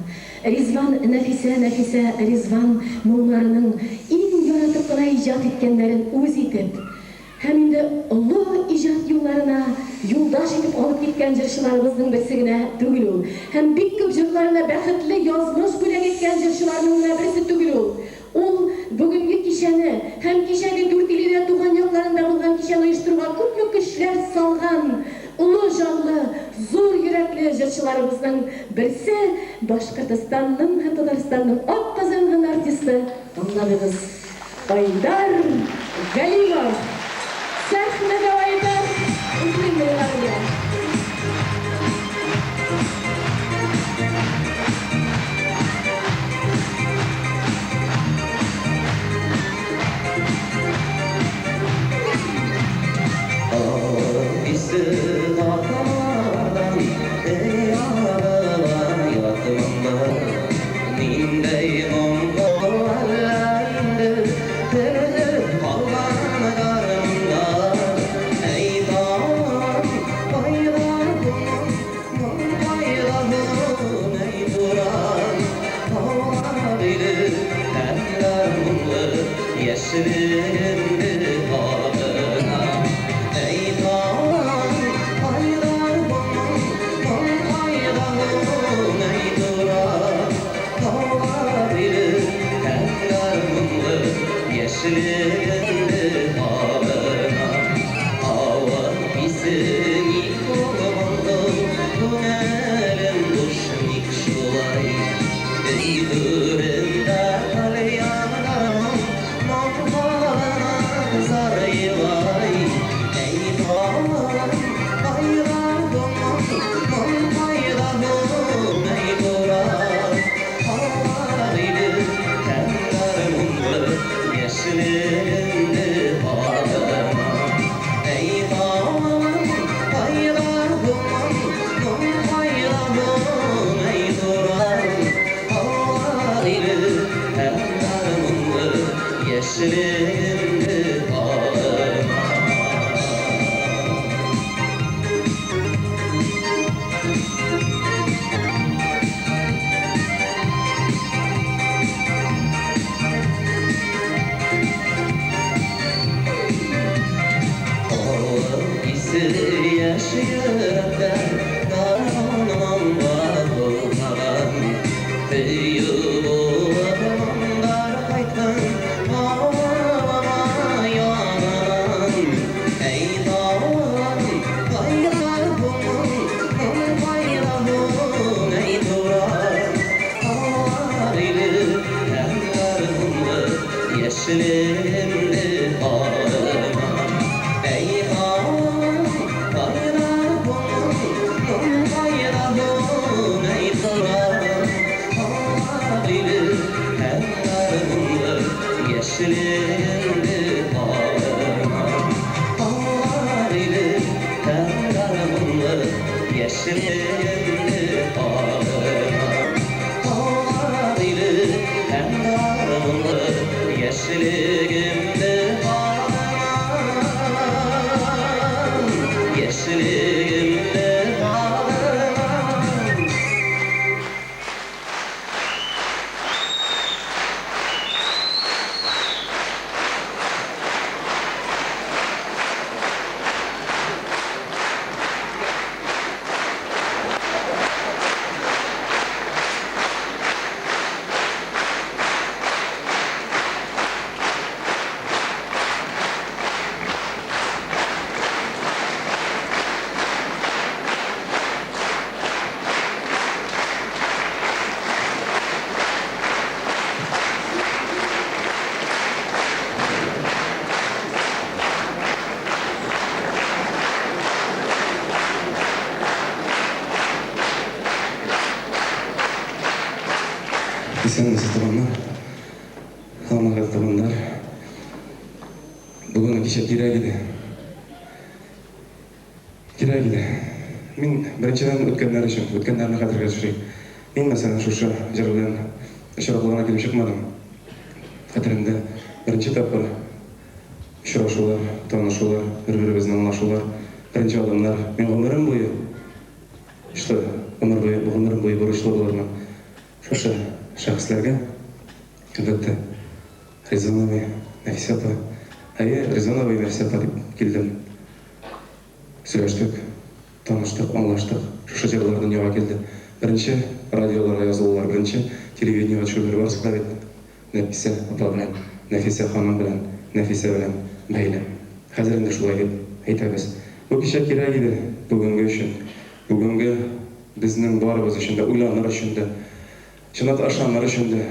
Ризван, Нәфисә, Нәфисә, Ризван моңнарының иң яратып кына иҗат иткәннәрен үз итеп һәм инде олы иҗат юлларына юлдаш итеп алып киткән җырчыларыбызның берсе генә түгел ул. Һәм бик күп җырларына бәхетле язмыш бүләк иткән җырчыларның гына берсе түгел ул. Ул бүгенге кичәне һәм кичәге Дүртөйледә туган якларында булган кичәне оештыруга күпме көчләр салган олы җанлы, зур йөрәкле җырчыларыбызның берсе, Башкортостанның һәм Татарстанның атказанган артисты, тыңладыгыз, Айдар Галимов! Сәхнәдә Айдар үзенең моңнары белән. Исәнмесез, туганнар. Һаумыгыз, туганнар. Бүген кичә кирәк иде. Кирәк иде. Мин беренчедән үткәннәр өчен, үткәннәрне хәтергә төшерик. Мин, мәсәлән, шушы җыр белән очраклы гына килеп чыкмадым. Хәтеремдә беренче тапкыр Очрашулар, танышулар, бер-беребезне аңлашулар, беренче адымнар. Мин гомерем буе, что гомер буе, гомерем буе бурычлы булырмын шушы шәхесләргә. Әлбәттә, Ризван абый, Нәфисә апа. Әйе, Ризван абый, Нәфисә апа дип килдем. Сөйләштек, таныштык, аңлаштык. Шушы җырлар дөньяга килде. Беренче радиоларга язылулар, беренче телевидениегә төшүләр барысы да бит Нәфисә апа белән, Нәфисә ханым белән, Нәфисә белән бәйле. Хәзер инде шулай дип әйтәбез. Бу кичә кирәк иде бүгенге өчен. Бүгенге безнең барыбыз өчен дә, уйланыр өчен дә, чынлап та ышаныр өчен дә.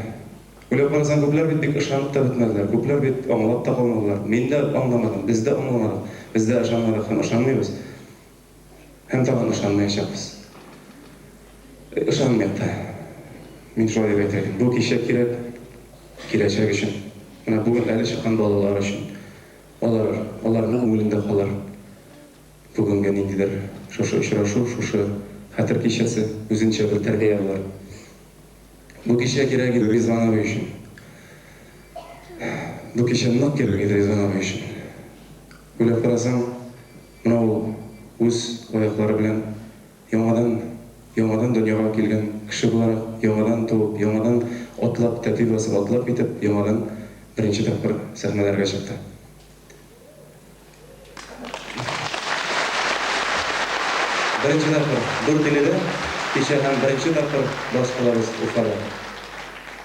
Уйлап карасаң, күпләр бит бик ышанып та бетмәделәр, күпләр бит аңлап та калмадылар. Мин дә аңламадым, без дә аңламадык, без дә ышанмадык һәм ышанмыйбыз. Һәм тагын ышанмаячакбыз. Ышанмыйк та. Мин шулай дип әйтер идем. Бу кичә кирәк киләчәк өчен. Менә бүген әле чыккан балалар өчен. Алар, аларның күңелендә калыр. Бүгенге ниндидер шушы очрашу, шушы хәтер кичәсе үзенчә бер тәрбия булыр. Бу кичә кирәк иде Ризван абый өчен. Бу кичә нык кирәк иде Ризван абый өчен. Уйлап карасаң, менә ул үз аяклары белән яңадан, яңадан дөньяга килгән кеше буларак, яңадан туып, яңадан атлап, тәпи басып атлап китеп, яңадан беренче тапкыр сәхнәләргә чыкты. Беренче тапкыр Дүртөйледә кичә һәм беренче тапкыр башкалабыз Уфада.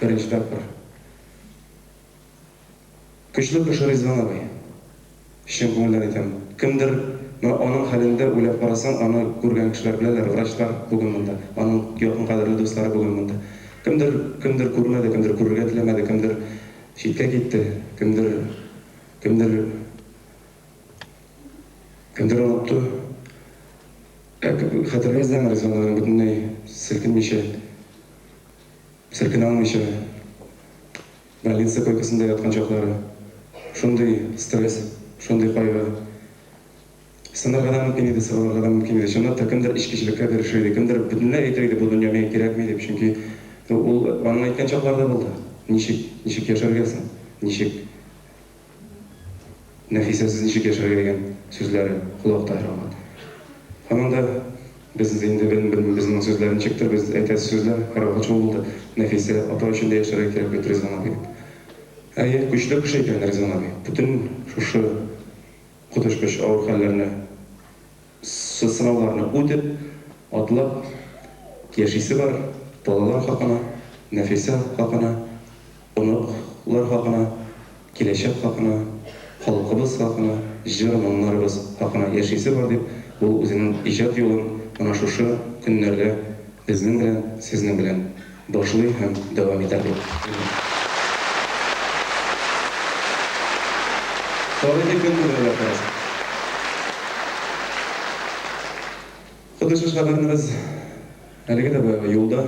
Беренче тапкыр. Көчле кеше Ризван абый. Чын күңелдән әйтәм. Кемдер, менә аның хәлендә уйлап карасаң, аны күргән кешеләр беләләр, врачлар бүген монда, аның якын кадерле дуслары бүген монда. Кемдер, кемдер күрмәде, кемдер күрергә теләмәде, кемдер читкә китте, кемдер, кемдер, кемдер онытты. Ә хәтерләсәң, Ризван абыйның бөтенләй селкенмичә, селкенә алмыйча, Больница койкасында яткан чаклары. Шундый стресс, шундый кайгы. Сынарга да мөмкин иде, сыгылырга да мөмкин иде. Чынлап та, кемдер эчкечелеккә бирешер иде, кемдер бөтенләй әйтер иде, бу дөнья миңа кирәкми дип. Чөнки ул аның әйткән чаклары да булды. Ничек, ничек яшәргә соң? Ничек? Нәфисәсез ничек яшәргә дигән сүзләре колакта һәрвакыт. Һаман да без инде белмим, безнең сүзләр ничектер, без әйтәсе сүзләр һәрвакыт шул булды, Нәфисә апа өчен дә яшәргә кирәк бит, Ризван абый дип. Әйе, көчле кеше икән Ризван абый. Бөтен шушы коточкыч авыр хәлләрне, сынауларны үтеп, атлап яшисе бар, балалар хакына, Нәфисә хакына. Оныклар хакына, киләчәк хакына, халкыбыз хакына, җыр-моңнарыбыз хакына яшисе бар, дип, ул үзенең иҗат юлын менә шушы көннәрдә безнең белән, сезнең белән башлый һәм дәвам итәр дип уйлыйм. Тарихи көн бүген, уйлап карасаң. Коточкыч хәбәрне без әлеге дә баягы юлда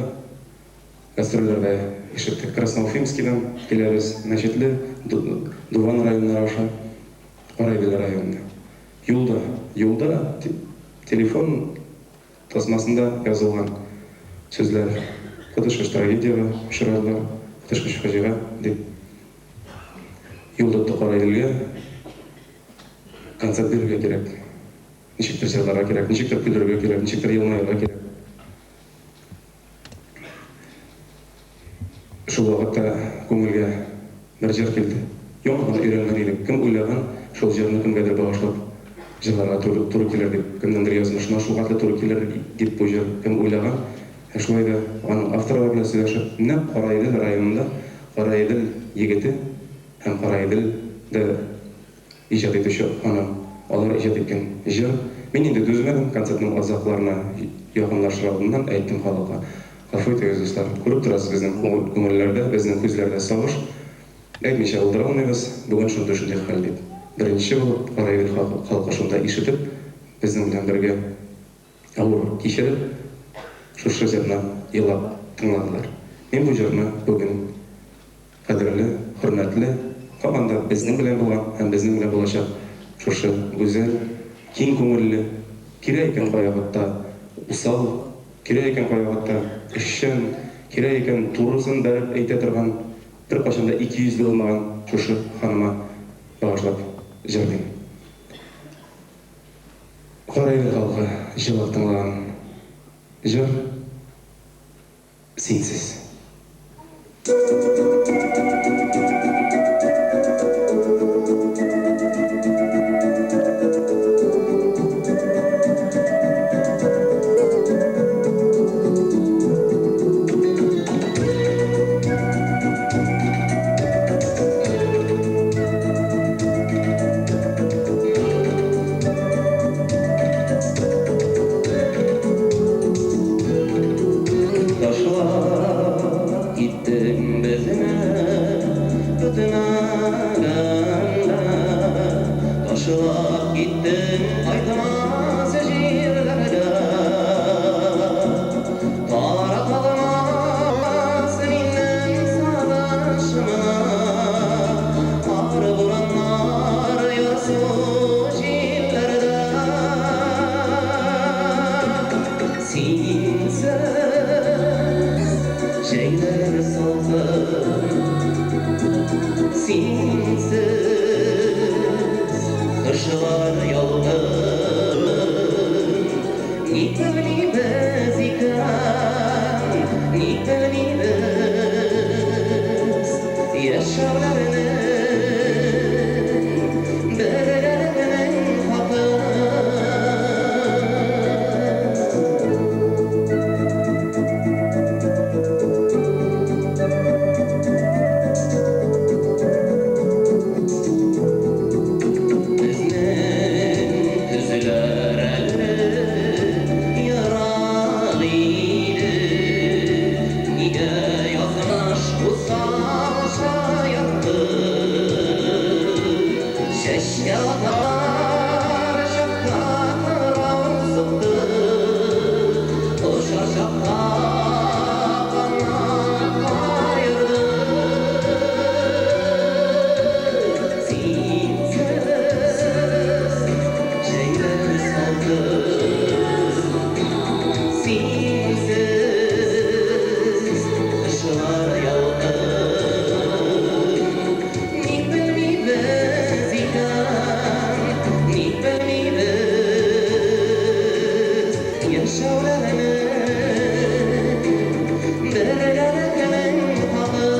Гастрольләрдә ишеттек. Красноуфимскидан киләбез, Мәчетле, Дуван районнары аша Караидел районына. Юлда, юлда телефон тасмасында язылган сүзләр коточкыч трагедиягә очрадылар, коточкыч фаҗига дип юл тотты Караиделгә. Концерт бирергә кирәк, ничектер җырларга кирәк, ничектер көлдерергә кирәк, ничектер елмаерга кирәк. Шул вакытта күңелгә бер җыр килде. Яңа гына өйрәнгән идек. Кем уйлаган, шул җырны кемгәдер багышлап җырларга туры килер дип, кемнеңдер язмышына шул хәтле туры килер дип бу җыр кем уйлаган. Ә шулай да аның авторлары белән сөйләшеп, нәкъ Караидел районында Караидел егете һәм Караиделдә Иҗат итүче ханым, алар иҗат иткән җыр. Мин инде түзмәдем, концертның азакларына якынлашыр алдыннан әйттем халыкка, Гафу итегез, дуслар, күреп торасыз, безнең күңелләрдә, безнең күзләрдә сагыш. Әйтмичә булдыра алмыйбыз, бүген шундый-шундый хәл, дип. Беренче булып Караидел халкы шунда ишетеп, безнең белән бергә авыр кичереп, шушы җырны елап тыңладылар. Мин бу җырны бүген Кадерле, хөрмәтле, һаман да безнең белән булган һәм безнең белән булачак шушы гүзәл, киң күңелле, кирәк икән кайвакытта усал, кирәк икән кайвакытта эшчән, кирәк икән турысын бәреп әйтә торган, беркайчан да икейөзле булмаган шушы ханыма багышлап. җырлыйм. Караидел халкы җылы тыңлаган җыр Синсез. Ташлап киттең безне көтмәгәндә, Ташлап киттең кайтмас җирләргә. Таратылмас минем сагышымны, Кар бураннар, ярсу җилләрдә. Синсез җәйләр салкын, Синсез кышлар ялкын. Ник белмибез икән, ник белмибез Яшәүләрнең бергәлегенең хакын. Безнең көзләр әле ерак иде, Нигә язмыш усал шаяртты? Чәчкә атар чакта кырау сукты, Очар чакта канат каерды. Синсез җәйләр салкын, Синсез кышлар ялкын. Ник белмибез икән, ник белмибез Яшәүләрнең бергәлегенең хакын.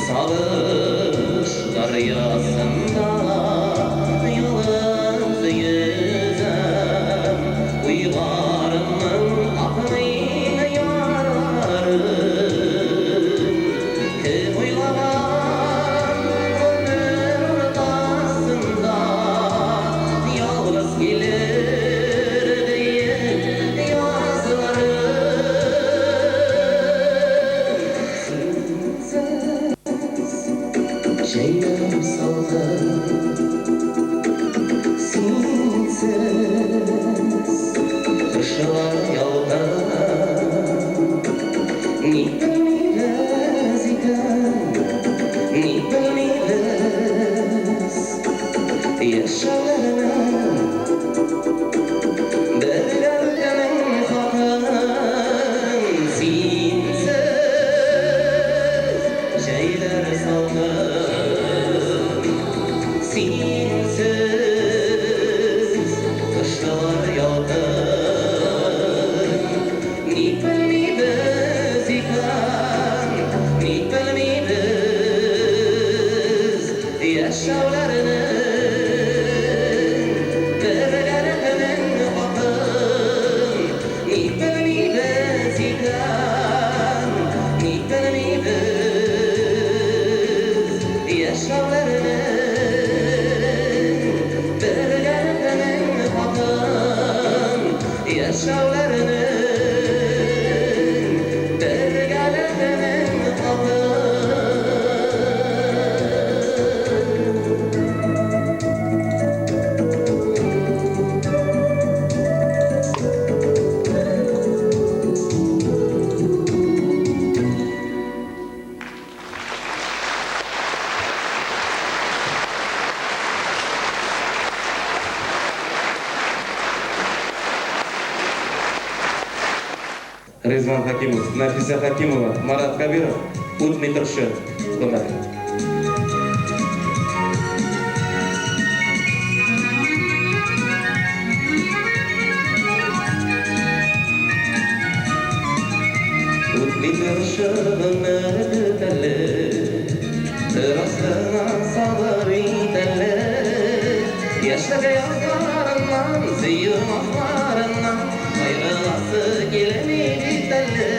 Сагыш дәрьясында ялгыз йөзәм, Уйларымның акмый ярларын. Кем уйлаган гомер уртасында Ялгыз килер диеп язларым. Синсез җәйләр салкын, Синсез кышлар ялкын. Ник белмибез икән, ник белмибез Яшәүләрнең бергәлегенең хакын. Синсез җәйләр салкын, Синсез кышлар ялкын. Ник белмибез икән, Ризван Хәкимов, Нәфисә Хәкимова, Марат Кәбиров, Үтми торчы гомер. Үтми торчы гомер көтәле, Беразгына сабыр ит әле. Яшьлек язларыннан, сөю назларыннан Аерыласы килми бит әле.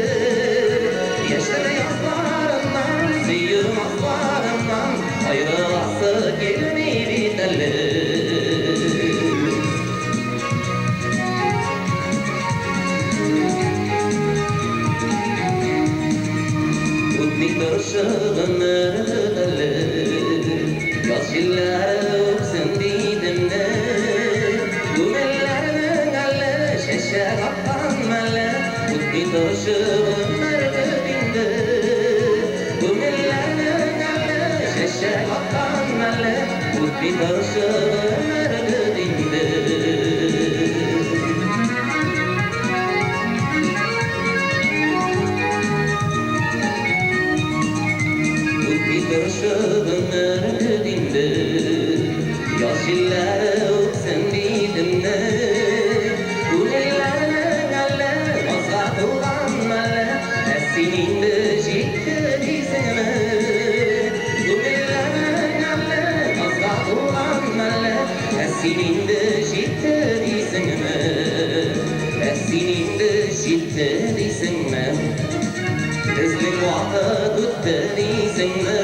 Яшьлек язларыннан, сөю назларыннан Аерыласы килми бит әле. Үтми торышы гомер әле, Яз җилләре үпсен битемне. Күңелләрнең әле чәчәк аткан мәле, Үтми торышы гомер инде. Күңелләрнең әле чәчәк аткан мәле, Үтми торышы гомер инде. Үтми торышы гомер инде, Яз җилләре үпсен битемне. Күңелләрнең әле назга тулган мәле, Ә син инде җитте дисеңме? Күңелләрнең әле назга тулган мәле, Ә син инде җитте дисеңме? Ә син инде җитте дисеңме? Безнең вакыт үтте дисеңме?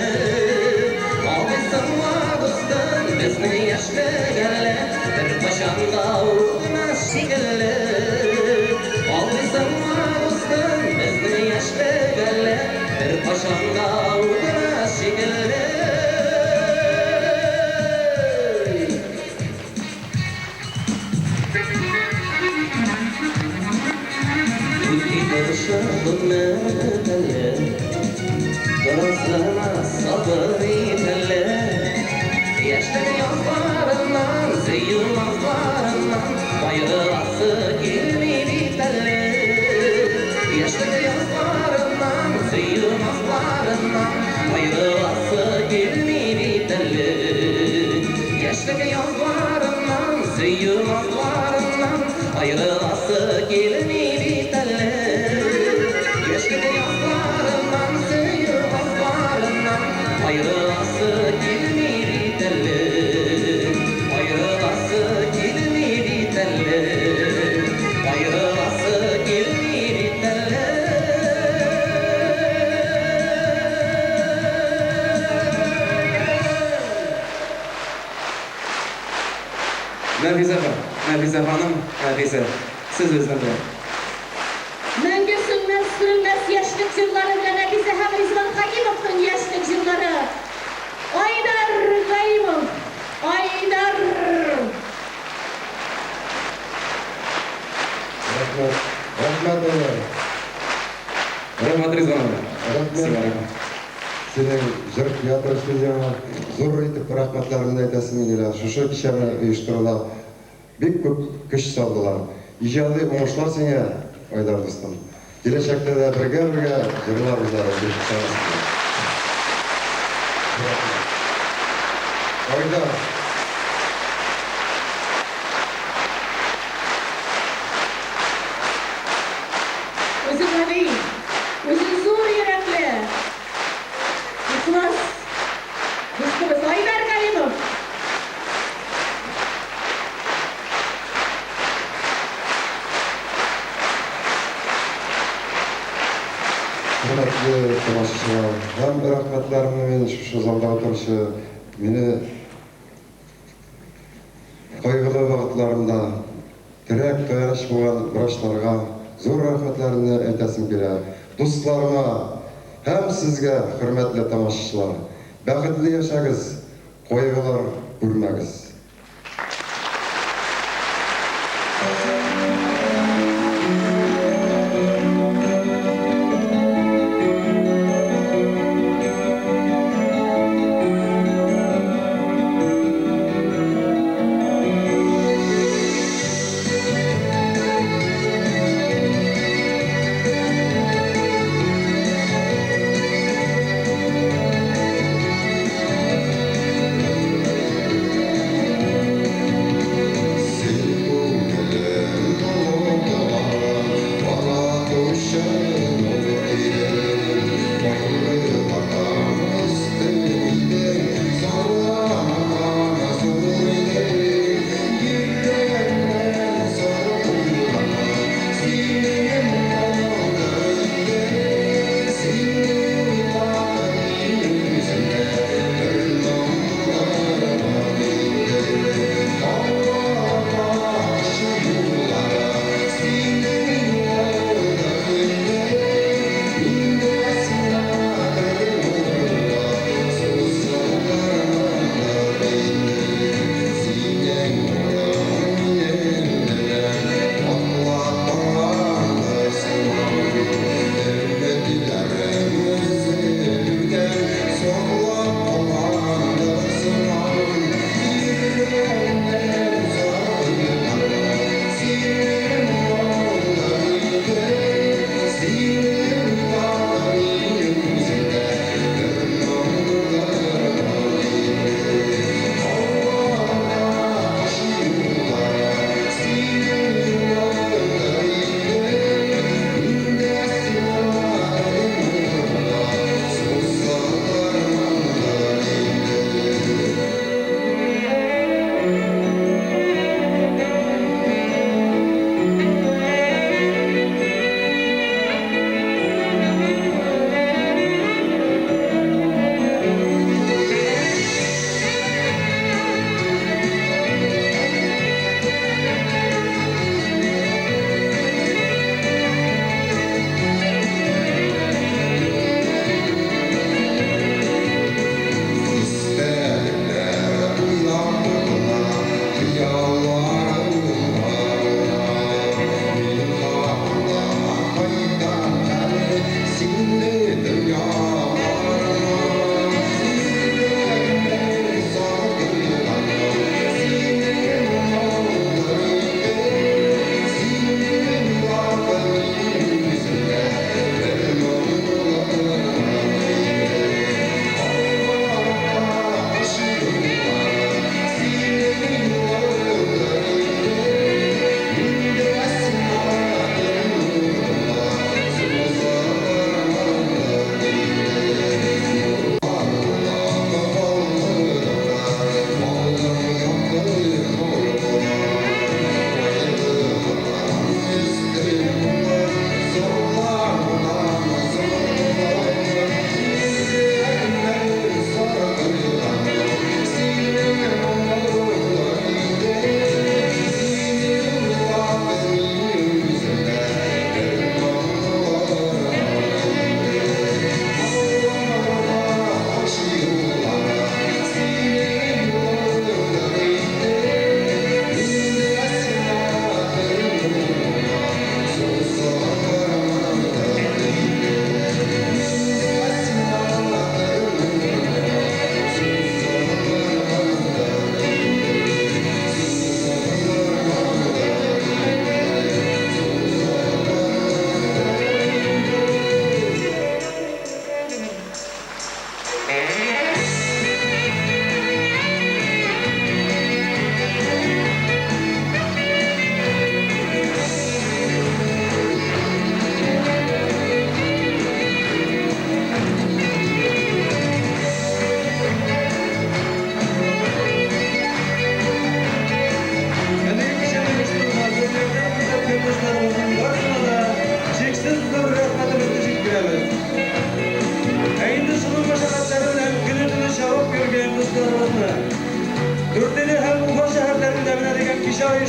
Алдыйсыңмы, дустым, безнең яшьлек әле Беркайчан да үтмәс шикелле. Алдыйсыңмы, дустым, безнең яшьлек әле Беркайчан да үтмәс шикелле. Үтми торышы гомер әле, Беразгына сабыр ит әле. Яшьлек язларыннан, сөю назларыннан Аерыласы килми бит әле. Яшьлек язларыннан, сөю назларыннан Аерыласы килми бит әле. Яшьлек язларыннан, сөю назларыннан Аерыласы килми бит әле. Яшьлек язларыннан, сөю назларыннан Аерыласы килми бит әле. Аерыласы килми бит әле. Аерыласы килми бит әле. Нәфисә апа, Нәфисә ханым, Нәфисә, сез безнең белән. Мәңге сүнмәс, сүрелмәс яшьлек җырлары белән Нәфисә һәм Ризван Хәкимовның яшьлек җырлары. Айдар Галимов, Айдар! Рәхмәт, рәхмәт, Айдар. Рәхмәт, Ризван абый. Рәхмәт. Сиңа рәхмәт. Синең җыр театр студияңа зур итеп рәхмәтләремне әйтәсем килә. Шушы кичәне оештыруда бик күп көч салдылар. Иҗади уңышлар сиңа, Айдар дустым. Киләчәктә дә бергә-бергә җырларбыз әле, дип ышанасым килә. Рәхмәт. Айдар. Үзе гади, үзе зур йөрәкле, ихлас дустыбыз Айдар Галимов. Хөрмәтле тамашачылар, һәм рәхмәтләремне мин шушы залда утыручы мине кайгылы вакытларымда терәк, таяныч булган врачларга зур рәхмәтләремне әйтәсем килә. Дусларыма һәм сезгә, хөрмәтле тамашачылар, бәхетле яшәгез, кайгылар күрмәгез.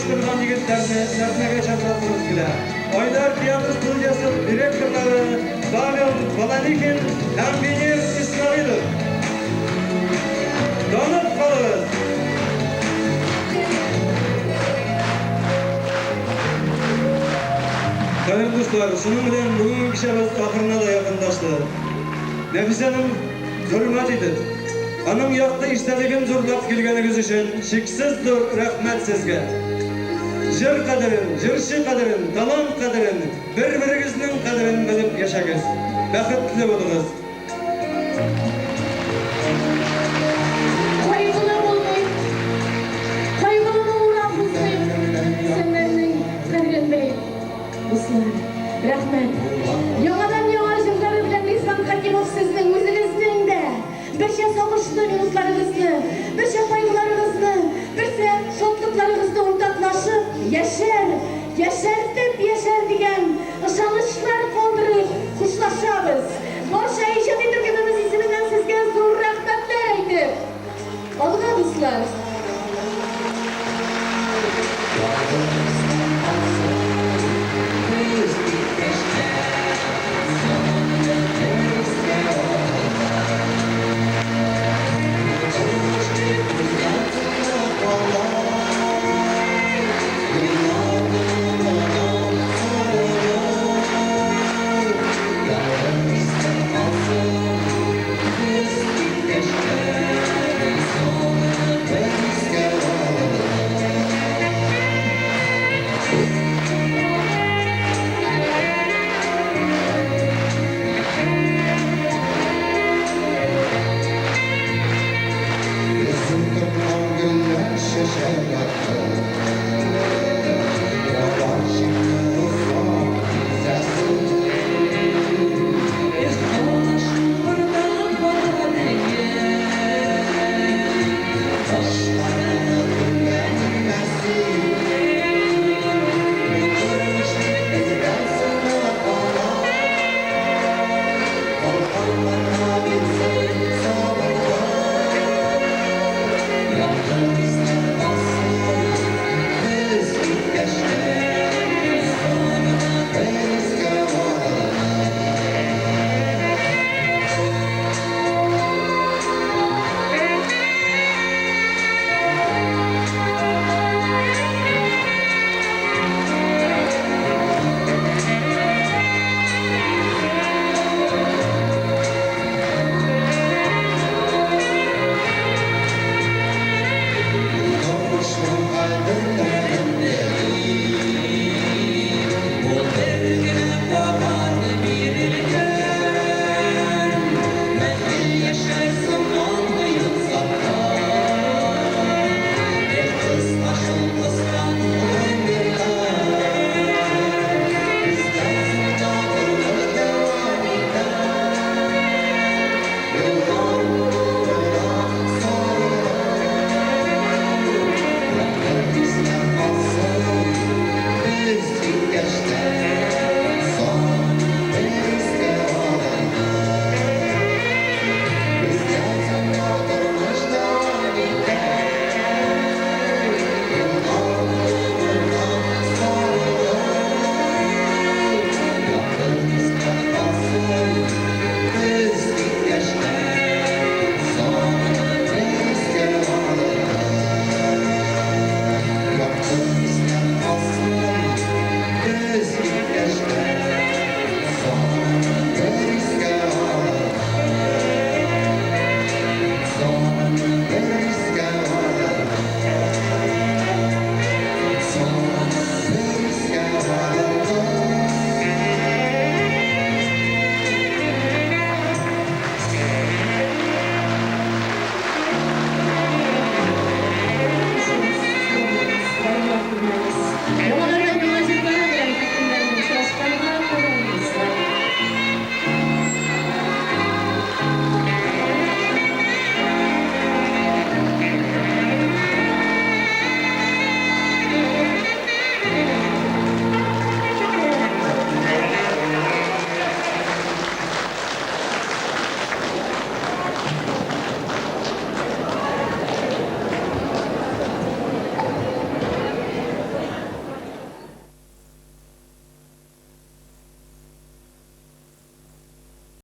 оештырган егетләрне сәхнәгә чакырасыбыз килә. Айдар театр студиясе директорлары Павел Баланикин һәм Венер Исмәгыйлов. Танып калыгыз! Кадерле дуслар, шуның белән бүгенге кичәбез ахырына да якынлашты. Нәфисәнең хөрмәт итеп, аның якты истәлеген зурлап килгәнегез өчен чиксез зур рәхмәт сезгә. Җыр кадерен, җырчы кадерен, талант кадерен, бер-берегезнең кадерен белеп яшәгез. Бәхетле булыгыз. Кайгылы булмыйк, кайгылыны урап узмыйк, Сәннәрнең кадерен белик. Дуслар, рәхмәт. Яңадан-яңа җырлары белән Ризван Хәкимов сезнең үзегезнең дә берчә сагышлы минутларыгызны, берчә кайгыларыгызны, берсә шатлыкларыгызны уртаклашып яшәр, яшәртеп яшәр дигән ышанычлар.